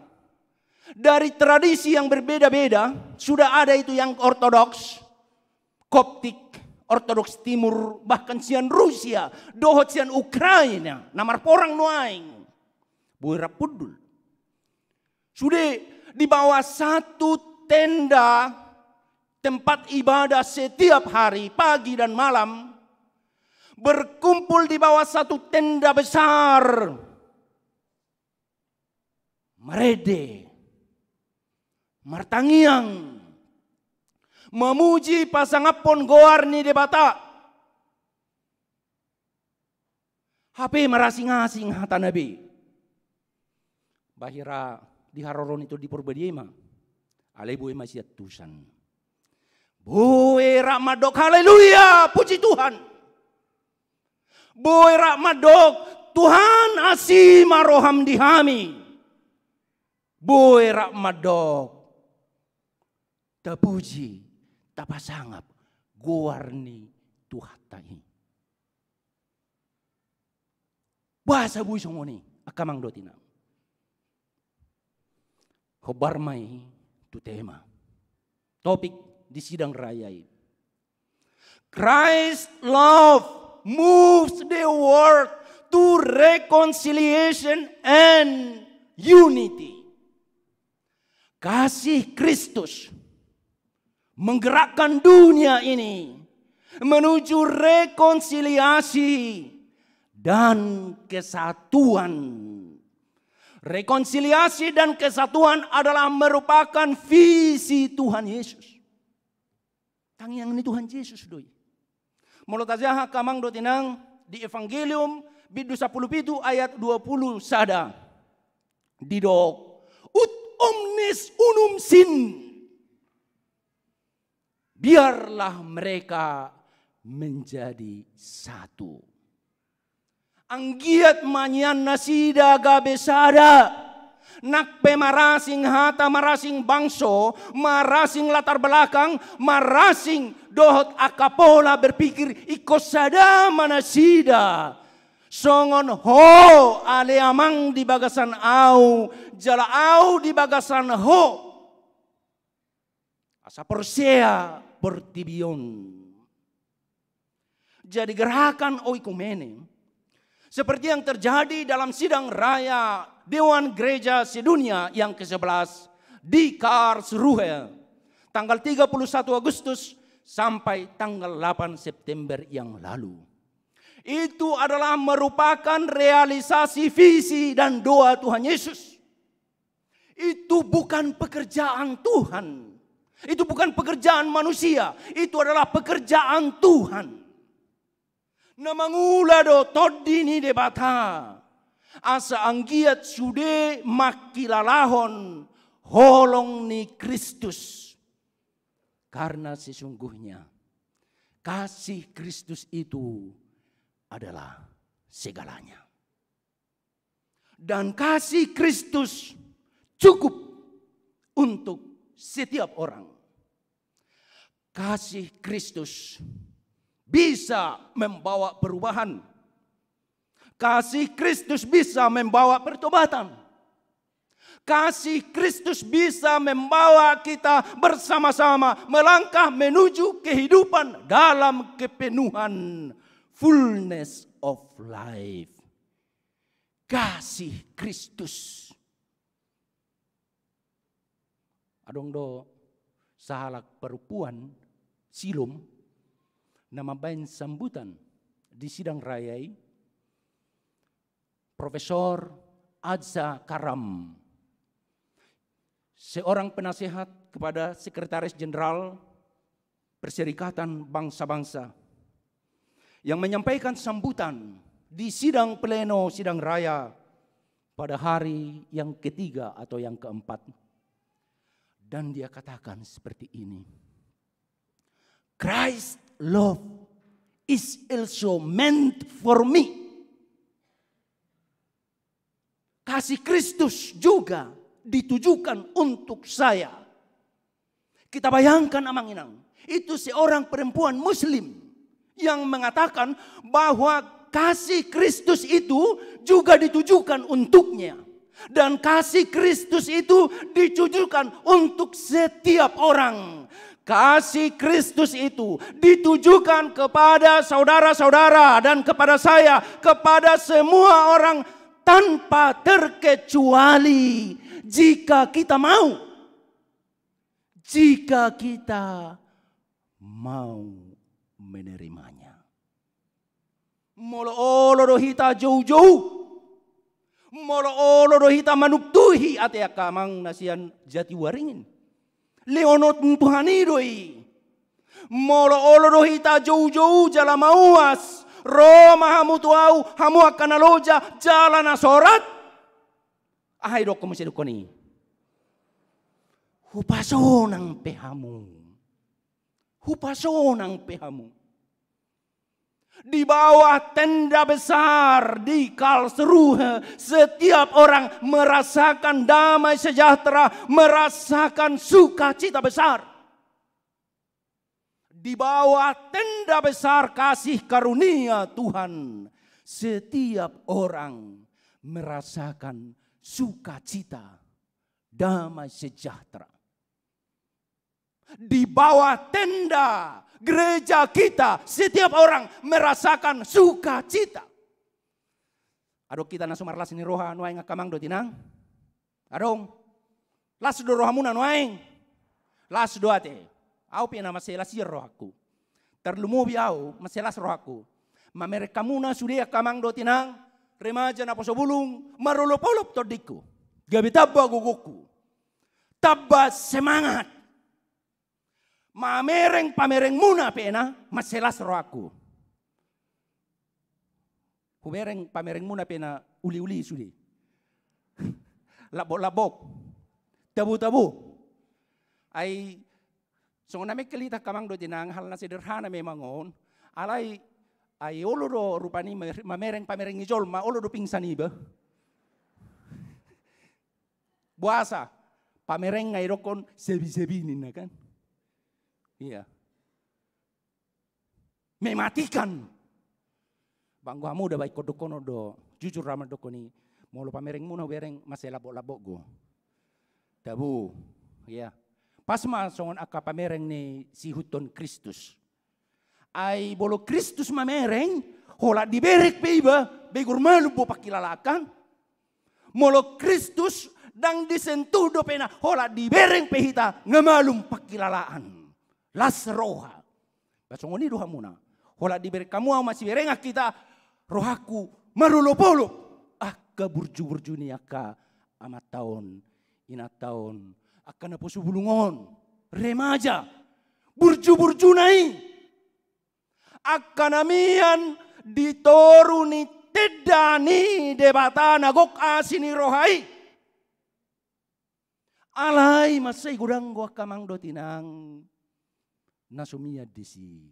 dari tradisi yang berbeda-beda, sudah ada itu yang ortodoks, Koptik, Ortodoks Timur, bahkan sian Rusia, dohot sian Ukraina, na marporang nuaeng. Boi rap hundul. Sude di bawah satu tenda tempat ibadah setiap hari, pagi dan malam, berkumpul di bawah satu tenda besar. Marende, martangiang, mamuji pasangaphon goar ni Debata. Hape marasing-asing hatana be. Bahira di haroro ni Tondi Porbadia i ma. Alai boi ma siantusan. Boi rap mandok haleluya, puji Tuhan. Boi rap mandok Tuhan, asi ma roham di hami. Boi rap mandok tapuji, tapasangap goar ni Tuhanta i. Boasa boi songon i, angka amang dohot inang? Hombar ma i tu tema, topik di sidang raya i. Christ love moves the world to reconciliation and unity. Kasih Kristus menggerakkan dunia ini menuju rekonsiliasi dan kesatuan. Rekonsiliasi dan kesatuan adalah merupakan visi Tuhan Yesus. Tangiang ni Tuhan Jesus do i. Molo tajaha angka amang dohot inang di Evangelium bindu sampulu pitu ayat dua pulu sada. Didok, ut omnes unum sin. Biarlah mereka menjadi satu. Anggiat ma nian nasida gabe sada. Nang pe marasing hata, marasing bangso, marasing latar belakang, marasing dohot angka pola berpikir, ingkon sada ma nasida. Songon ho ale amang di bagasan au, jala au di bagasan ho. Asa porsea portibi on. Jadi gerakan oikumene seperti yang terjadi dalam sidang raya Dewan Gereja Sedunia yang kesebelas di Karlsruhe, tanggal tiga puluh satu Agustus sampai tanggal delapan September yang lalu. Itu adalah merupakan realisasi visi dan doa Tuhan Yesus. Itu bukan pekerjaan Tuhan. Itu bukan pekerjaan manusia. Itu adalah pekerjaan Tuhan. Na mangula do Tondi ni Debata asa anggiat sude mangkilalahon holong ni Kristus. Karena sesungguhnya kasih Kristus itu adalah segalanya. Dan kasih Kristus cukup untuk setiap orang. Kasih Kristus bisa membawa perubahan. Kasih Kristus bisa membawa pertobatan. Kasih Kristus bisa membawa kita bersama-sama melangkah menuju kehidupan dalam kepenuhan, fullness of life. Kasih Kristus. Adong do sahalak parompuan Silom na mambaen sambutan di sidang raya i, Profesor Aza Karam, seorang penasehat kepada Sekretaris Jenderal Perserikatan Bangsa-Bangsa, yang menyampaikan sambutan di sidang pleno, sidang raya pada hari yang ketiga atau yang keempat. Dan dia katakan seperti ini, "Christ love is also meant for me." Kasih Kristus juga ditujukan untuk saya. Kita bayangkan, Amang Inang, itu seorang perempuan Muslim yang mengatakan bahwa kasih Kristus itu juga ditujukan untuknya. Dan kasih Kristus itu ditujukan untuk setiap orang. Kasih Kristus itu ditujukan kepada saudara-saudara dan kepada saya, kepada semua orang tanpa terkecuali, jika kita mau. Jika kita mau menerimanya. Molo olo do hita joujou, molo olo do hita manuktuhi ate angka amang na sian Jatiwaringin, lehon ni Tuhan i do i. Molo olo do hita joujou jala mauas, ro ma hamu tu ahu, hamu angka na loja jala na sorat. Aha didokkon muse, didokkon i: Hupasonang pe hamu. Hupasonang pe hamu. Di bawah tenda besar di Karlsruhe, setiap orang merasakan damai sejahtera, merasakan sukacita besar. Di bawah tenda besar kasih karunia Tuhan, setiap orang merasakan sukacita, damai sejahtera. Di bawah tenda gereja kita, setiap orang merasakan sukacita. Adong hita na so marlas ni roha nuaeng, angka amang dohot inang? Adong? Las do rohamuna nuaeng? Las do ate. Ahu pe na mansai las ian rohangku. Tarlumobi ahu mansai las rohangku mamereng hamuna sude, angka amang dohot inang, remaja, naposo bulung, marolopolop tondingku. Gabe tamba gogongku, tamba semangat. Mamereng pamerengmuna pe na mansai las rohangku. Hubereng pamerengmuna pe na uliuli sude. Laboklabok, tabutabu. Ai songon na mengkel hita, angka amang dohot inang, hal na sederhana memang on. Alai ai olo do rupani mamereng pamereng ni jolma, olo do pingsan iba. Boasa? Pamereng nga didokkon sebi-sebi ninna, kan? Iya. Mematikan. Banggo hamu da, baen dokkon on do, jujur ma dokkon i. Molo pamerengmuna hubereng mansai laboklabok go. Tabu. Iya. Pas ma songon angka pamereng ni siihuthon Kristus. Ai molo Kristus mamereng, holan dibereng pe iba, boi gor malum bo pangkilalaan. Molo Kristus ndang disentuh dope na, holan dibereng pe hita nga malum pangkilalaan. Las roha. Ba songon i do hamuna. Holan dibereng hamu ahu masiberengan hita, rohangku marolopolop. Angka burjuburju ni angka amanta on, inanta on, angka naposo bulung on, remaja, burjuburjuna i. Angka na mian di toru ni tenda ni Debata na gok asi ni roha i. Alai mansai godang do, angka amang dohot inang, na so mian disi.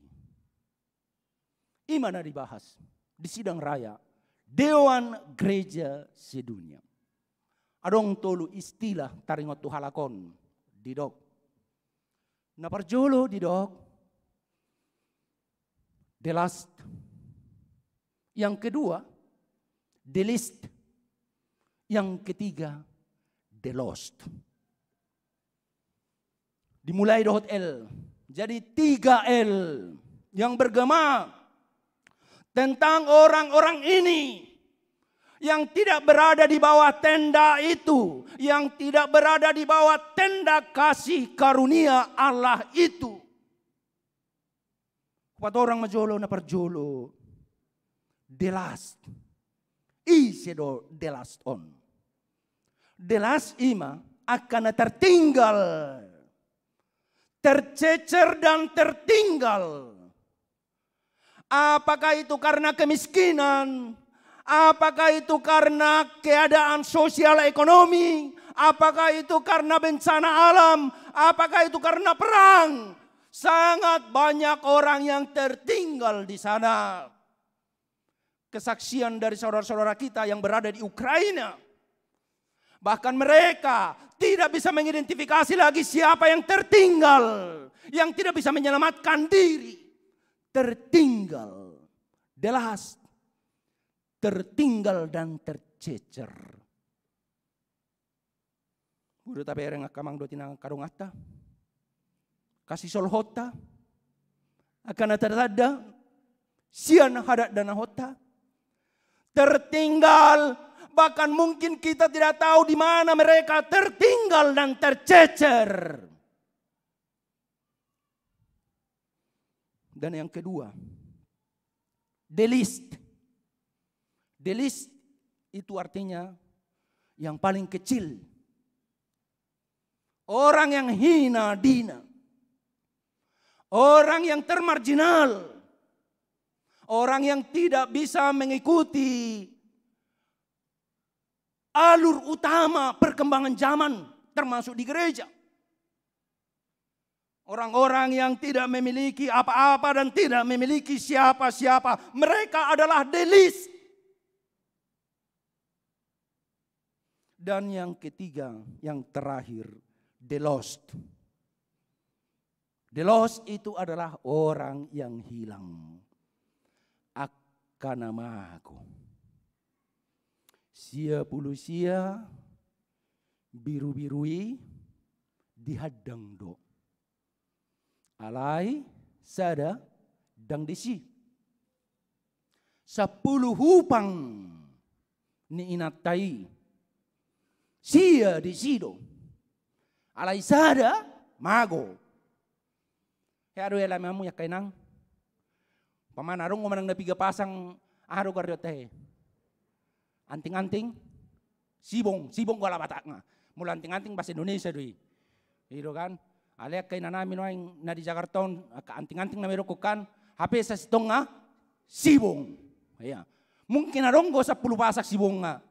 I ma na dibahas di sidang raya Dewan Gereja Sedunia. Adong tolu istilah taringot tu halak on, didok. Na parjolo didok the last. Yang kedua, the least. Yang ketiga, The lost. Dimulai dohot L. Jadi tiga L yang bergema tentang orang-orang ini yang tidak berada di bawah tenda itu, yang tidak berada di bawah tenda kasih karunia Allah itu. Hupatorang ma jolo na parjolo. The last. Ise do the last on? The last i ma angka na tertinggal. Tercecer dan tertinggal. Apakah itu karena kemiskinan? Apakah itu karena keadaan sosial ekonomi? Apakah itu karena bencana alam? Apakah itu karena perang? Sangat banyak orang yang tertinggal di sana. Kesaksian dari saudara-saudara kita yang berada di Ukraina. Bahkan mereka tidak bisa mengidentifikasi lagi siapa yang tertinggal, yang tidak bisa menyelamatkan diri. Tertinggal. The last. Tertinggal dan tercecer. Boi do tabereng angka amang dohot inang angka donganta. Hasisolhotta. Angka na tatanda. Sian hadatdanahonta. Tertinggal. Bahkan mungkin kita tidak tahu di mana mereka tertinggal dan tercecer. Dan yang kedua, the least. The least itu artinya yang paling kecil. Orang yang hina dina. Orang yang termarginal. Orang yang tidak bisa mengikuti alur utama perkembangan zaman, termasuk di gereja. Orang-orang yang tidak memiliki apa-apa dan tidak memiliki siapa-siapa, mereka adalah the least. Dan yang ketiga, yang terakhir, the lost. The lost itu adalah orang yang hilang. Angka na mago. Sia pulu sia birubiru i dihandang do. Alai sada ndang disi. Sampulu hupang ni inanta i. Sia disi do. Alai sada mago. Hea do i alai hamu angka inang. Umpamana adong do manang na piga pasang, aha do goarna i, anting-anting, sibong, sibong goarna Batakna. Molo anting-anting bahasa Indonesia do i. I do kan. Alai angka inanami nuaeng na di Jakarta on, angka anting-anting nama idokkon kan. Hape sasintongna sibong. Ia. Mungkin adong do sampulu pasang sibongna.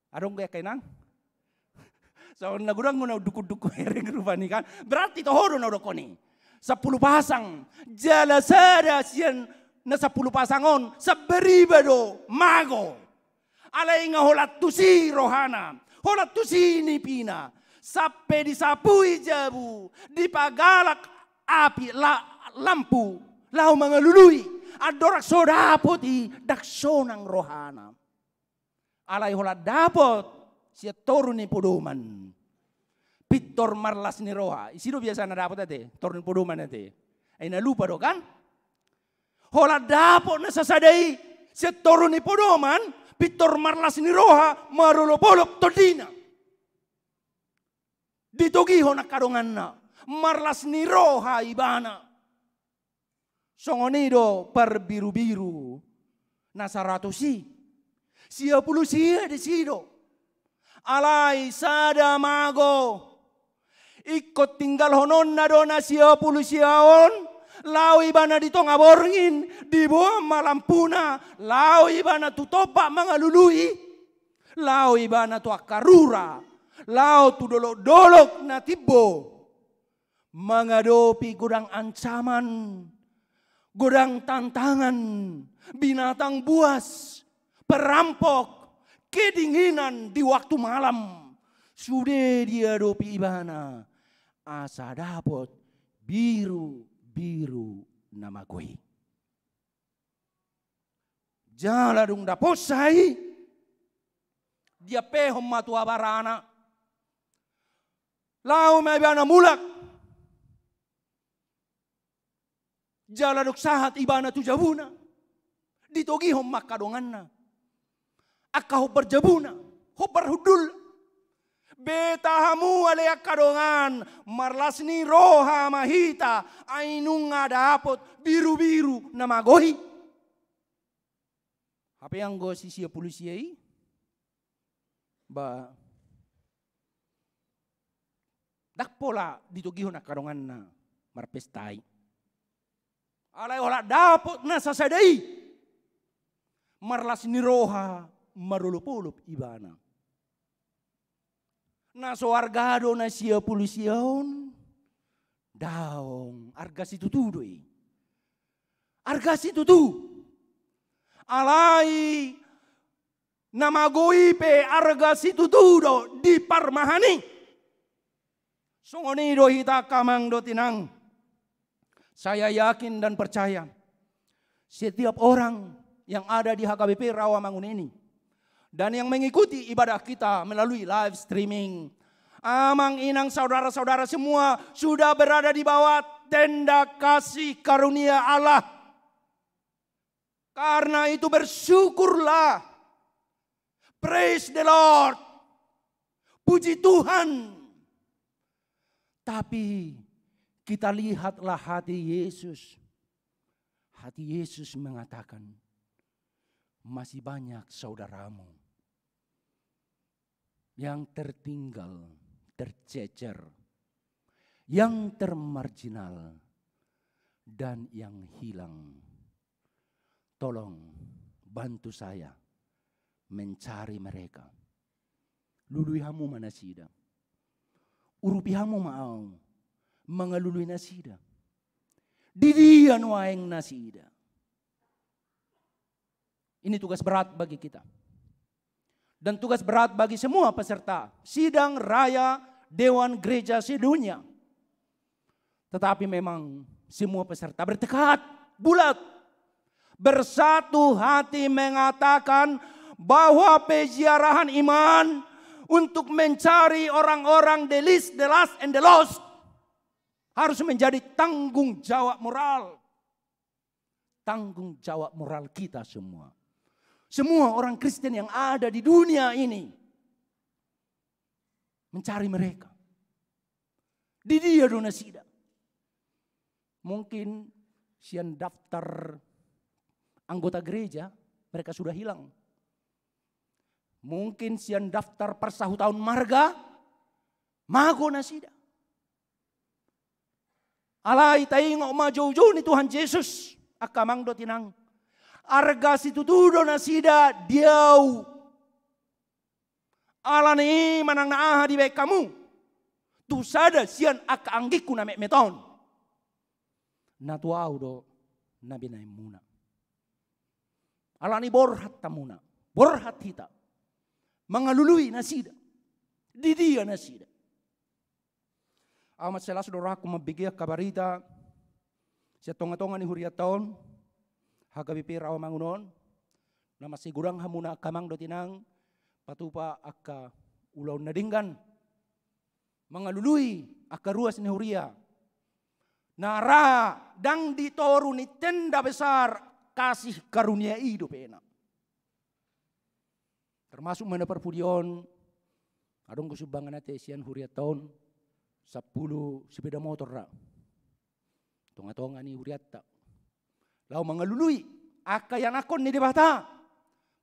Adong do i angka inang? Songon na godang do na unduk-unduk hubereng rupani kan. Berarti toho do na hudokkon i. Sampulu pasang. Jala sada sian na sampulu pasang on, sambariba do, mago. Alai nga holan tusi rohana, holan tusi nipina. Sampe disapui jabu, dipagalak api la-, lampu, laho mangalului. Andorang so dapot i, ndang sonang rohana. Alai holan dapot sian toru ni podoman. Pintor marlas ni roha. Ise do biasana dapot ate toru ni podoman ate? Ai na lupa do kan? Holan dapot na sasada i sian toru ni podoman, pintor marlas ni roha, marolopolop tondina. Ditogihon angka donganna, marlas ni roha ibana. Songon i do parbirubiru na saratus i. Sia pulu sia disi do. Alai sada mago. Ingkon tinggalhononna do na sia pulu sia on. Laho ibana di tonga borngin, diboan ma lampuna, laho ibana tu tompa mangalului. Laho ibana tu angka rura, laho tu dolok-dolok na timbo. Mangadopi godang ancaman, godang tantangan, binatang buas, perampok, kedinginan di waktu malam. Sude diadopi ibana, asa dapot birubiru na mago i. Jala dung dapot sa i, diampehon ma tu abarana. Laho ma ibana mulak. Jala dung sahat ibana tu jabuna, ditogihon ma angka donganna. Angka hombar jabuna, hombar hundul. Beta hamu ale angka dongan, marlas ni roha ma hita, ai nunga dapot birubiru na magoi. Hape anggo si sia pulu sia i, ba, ndang pola ditogihon angka donganna marpesta i. Alai holan dapot na sasada i, marlas ni roha, marolopolop ibana. Na so arga do na sia pulu sia on? Daong, arga situtu do i. Arga situtu. Alai na magoi pe arga situtu do di parmahan i. Songon i do hita angka amang dohot inang. Saya yakin dan percaya, setiap orang yang ada di H K B P Rawamangun ini dan yang mengikuti ibadah kita melalui live streaming, amang inang saudara-saudara semua sudah berada di bawah tenda kasih karunia Allah. Karena itu bersyukurlah. Praise the Lord. Puji Tuhan. Tapi kita lihatlah hati Yesus. Hati Yesus mengatakan, masih banyak saudaramu yang tertinggal, tercecer, yang termarginal, dan yang hilang. Tolong bantu saya mencari mereka. Lului hamu ma nasida. Urupi hamu ma au mangalului nasida. Di dia nuaeng nasida? Ini tugas berat bagi kita. Dan tugas berat bagi semua peserta sidang raya Dewan Gereja sedunia. Tetapi memang semua peserta bertekad bulat, bersatu hati mengatakan bahwa peziarahan iman untuk mencari orang-orang the least, the last, and the lost harus menjadi tanggung jawab moral. Tanggung jawab moral kita semua. Semua orang Kristen yang ada di dunia ini mencari mereka. Di dia do nasida? Mungkin sian daftar anggota gereja mereka sudah hilang. Mungkin sian daftar parsahutaon marga mago nasida. Alai taingot ma joujou ni Tuhan Jesus, angka amang dohot inang. Arga situtu do nasida di Ahu. Alani i manang na aha dibaen hamu tu sada sian angka anggingku na metmet on, na tu Ahu do na binaenmuna. Alani borhat hamuna, borhat hita mangalului nasida. Di dia nasida? Ahu mansai las do rohangku mambege angka barita sian tongatonga ni hurianta on, H K B P Rawamangun on, na mansai godang hamuna angka amang dohot inang patupa angka ulaon na denggan, mangalului angka ruas ni huria na ra ndang di toru ni tenda besar kasih karunia i dope na. Termasuk ma na parpudi on, adong do sumbangan ate sian hurianta on, sampulu sepeda motor ra. Tongatonga ni hurianta. Laho mangalului angka ianakhon ni Debata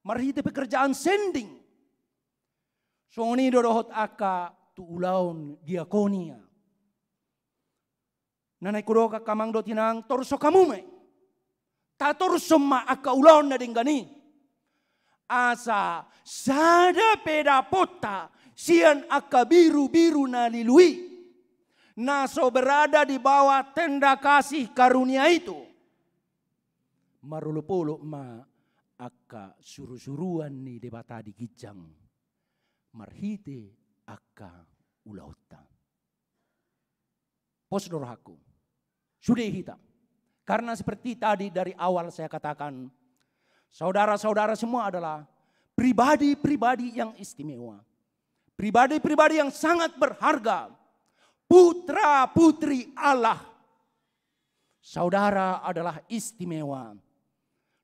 marhite pekerjaan sending. Songon i do dohot angka tu ulaon diakonia. Na naeng hudok angka amang dohot inang, torus hamu ma i. Tatorushon ma angka ulaon na denggan i. Asa sada pe dapotta sian angka birubiru na lilu i, na so berada di bawah tenda kasih karunia itu, marolopolop ma angka surusuruan ni Debata di ginjang marhite angka ulaonta. Pos do rohangku. Sude hita. Karena seperti tadi dari awal saya katakan, saudara-saudara semua adalah pribadi-pribadi yang istimewa. Pribadi-pribadi yang sangat berharga. putra-putri Allah. Saudara adalah istimewa,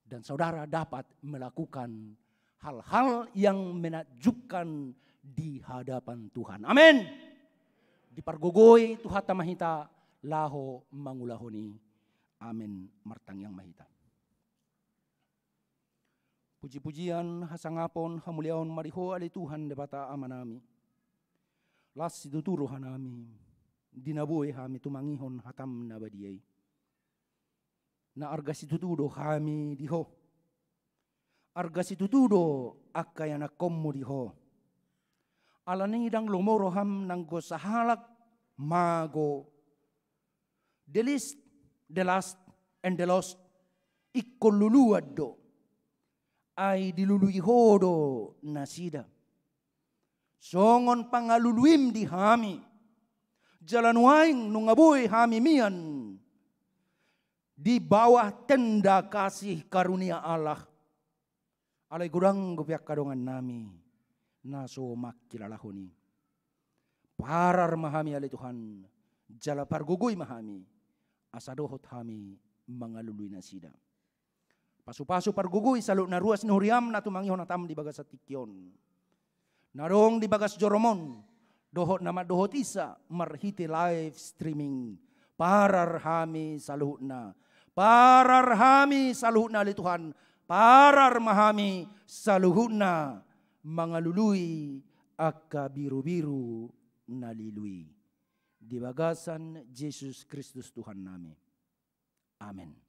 dan saudara dapat melakukan hal-hal yang menakjubkan di hadapan Tuhan. Amin. Dipargogoi Tuhanta ma hita laho mangulahon i. Amin. Martangiang ma hita. Puji-pujian, hasangapon, hamuliaon ma di Ho ale Tuhan Debata Amanami. Las situtu rohanami, di na boi hami tumangihon hataM na badia i. Na arga situtu do hami di Ho. Arga situtu do angka ianakkonMu di Ho. Alani i ndang lomo rohaM nanggo sahalak mago. The least, the last, and the lost, ingkon luluan do. Ai dilului Ho do nasida. Songon pangaluluiM di hami. Jala nuaeng nunga boi hami mian di bawah tenda kasih karunia Allah. Alai godang dope angka dongannami na so mangkilalahon i. Parar ma hami ale Tuhan, jala pargogoi ma hami, asa dohot hami mangalului nasida. Pasu-pasu, pargogoi saluhut na ruas ni huriaM na tumangihon hataM di bagasan tingki on. Na adong di bagas joroM on, dohot na mandohoti sa marhite live streaming. Parar hami saluhutna. Parar hami saluhutna ale Tuhan. Parar ma hami saluhutna mangalului angka birubiru na lilu i. Di bagasan Jesus Kristus Tuhannami. Amen.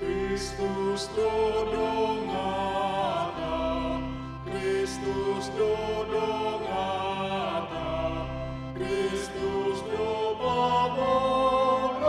Kristus do donganta, Kristus do donganta, Kristus do pamoksanta.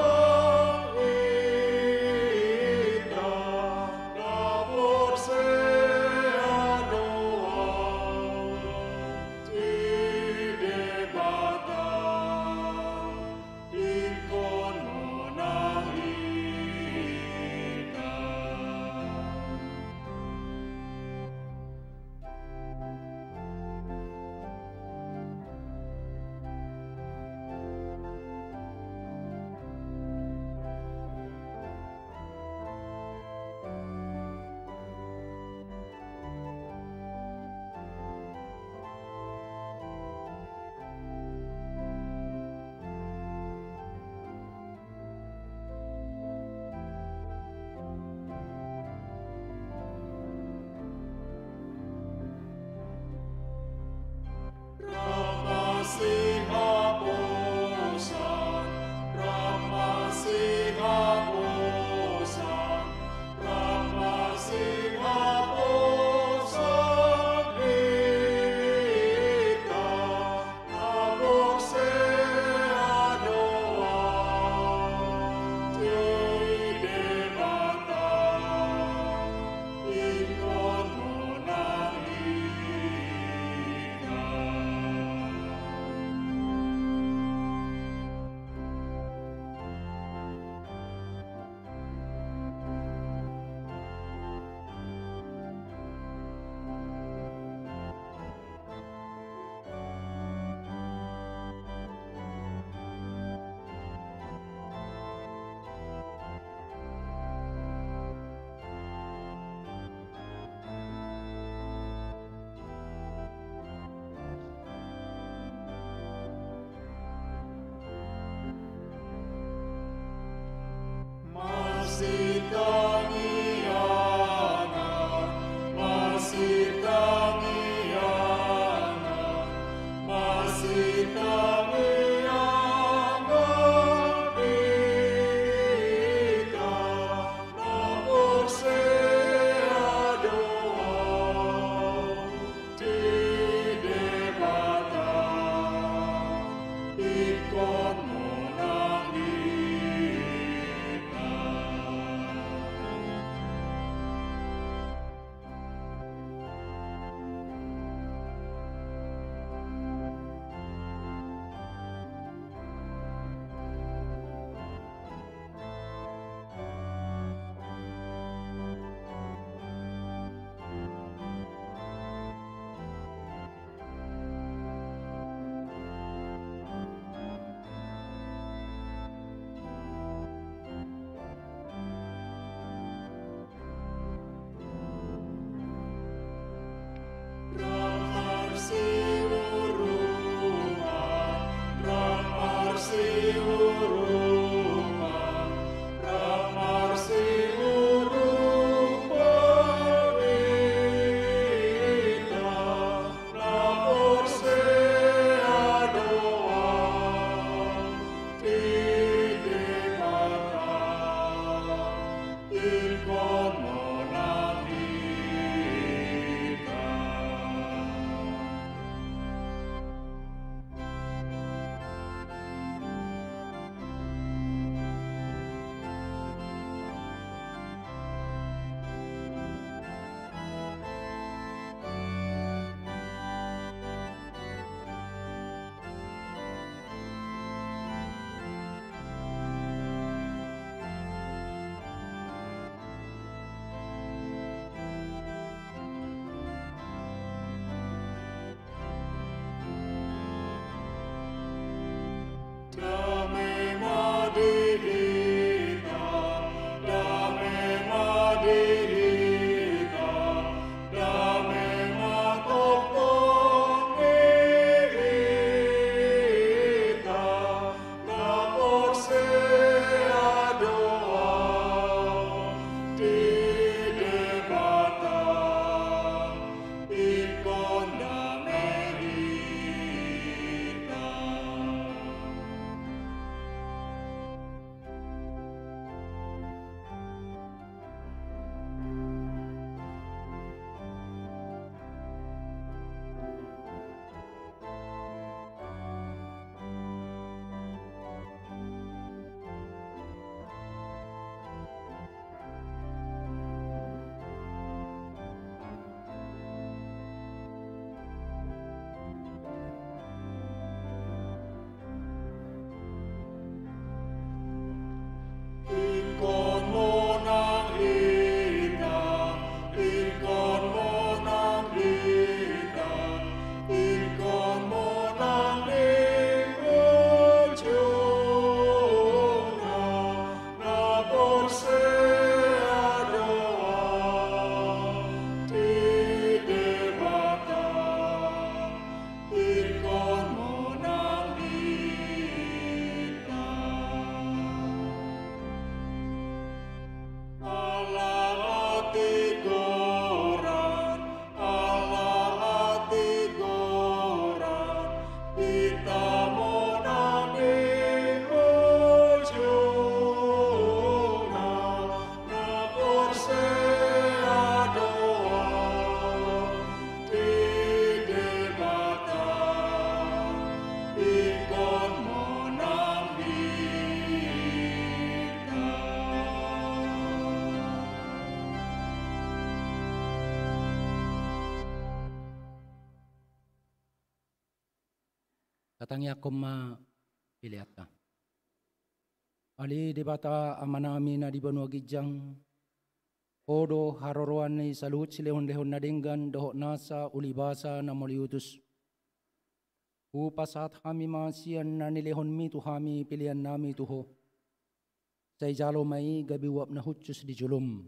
Tatangiangkon ma peleanta. Ale Debata Amanami na di banua ginjang, Ho do haroroan ni saluhut silehonlehon na denggan dohot nasa ulibasa na mauliutus. Hupasahat hami ma sian na nilehonmi tu hami peleannami tu Ho. Sai jalo ma i gabe uap na hushus di jolom.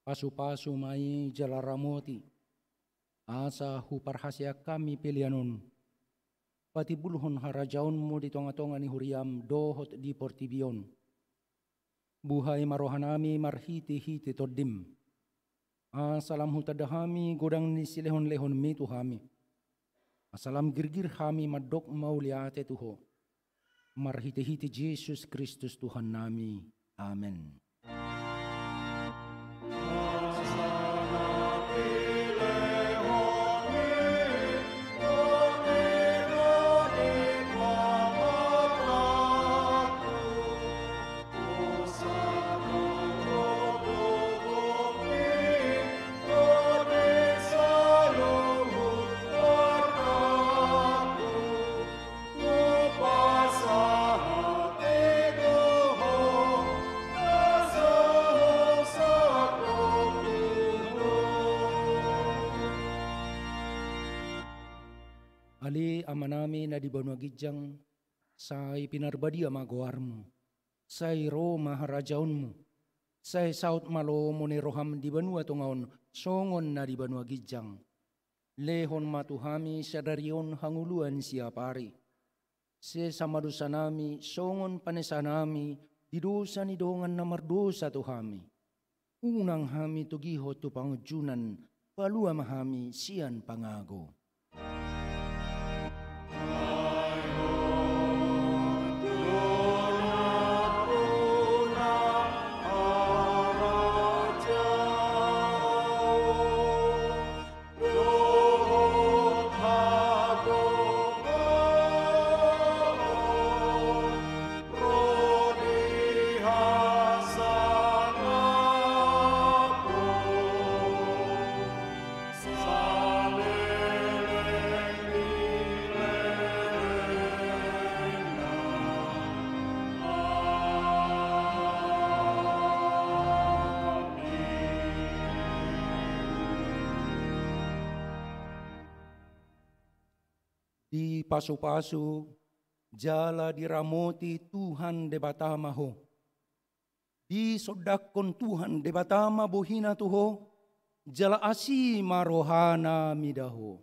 Pasupasu ma i jala ramoti, asa huparhaseang hami pelean on, patimbulhon harajaonmu di tongatonga ni huriam dohot di portibi on. Buhai ma rohanami marhitehite Tondim, asa lam hutanda hami godang ni silehonlehonmi tu hami, asa lam girgir hami mandok mauliate tu Ho. Marhitehite Jesus Kristus Tuhannami. Amen. Ale Amanami na di banua ginjang, sai pinarbadia ma goarmu. Sai ro ma harajaonmu. Sai saut ma lomo ni roham di banua tonga on songon na di banua ginjang. Lehon ma tu hami sadari on hangoluan siapari. Sesa ma dosanami songon panesanami di dosa ni dongan na mardosa tu hami. Unang hami togihon tu pangunjunan, palua ma hami sian pangago. Dipasupasu jala diramoti Tuhan Debata ma ho. Disondangkon Tuhan Debata ma bohina tu ho, jala asi ma rohana mida ho.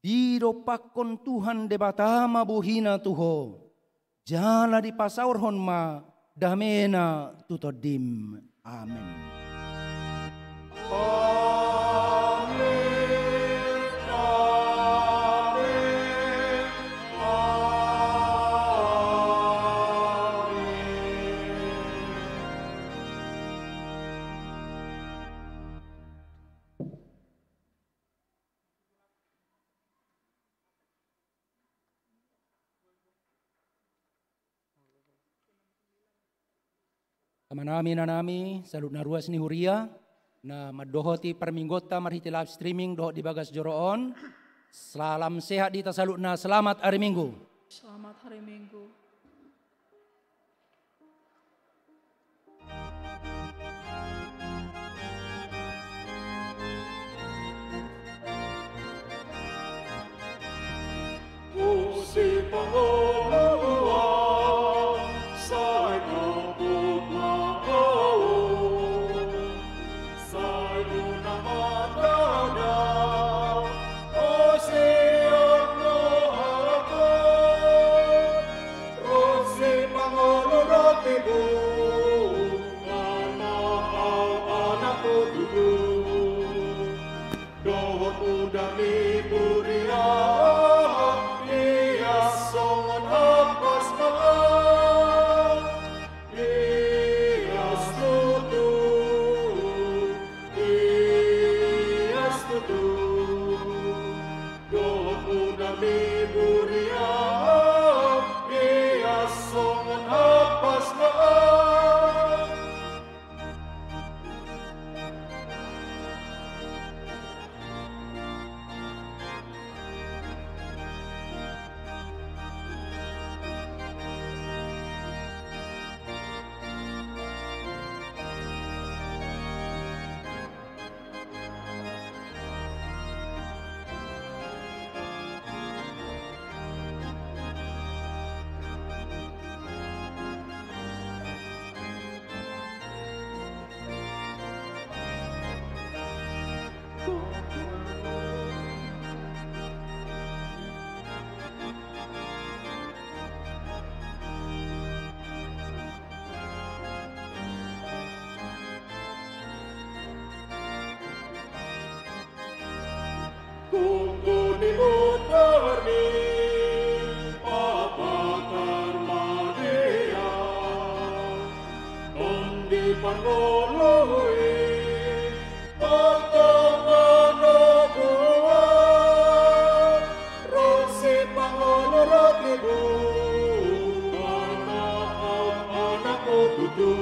Didompakkon Tuhan Debata ma bohina tu ho, jala dipasaorhon ma damena tu tondim. Amen. Amanami, inanami, saluhut na ruas ni huria na mandohoti parmingguonta marhite live streaming dohot di bagas joro on. Salam sehat di hita saluhutna, selamat hari Minggu. Selamat hari Minggu. Olo i, tongtong manoguan, ro sipangolu ro tibu, marnahan anakmu tutu.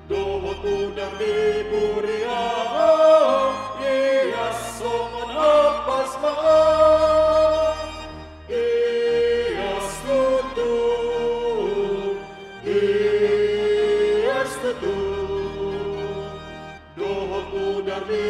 Dohot udan di burian, ias songon ampas ma. Ias tutu, ias tutu. Dohot udan di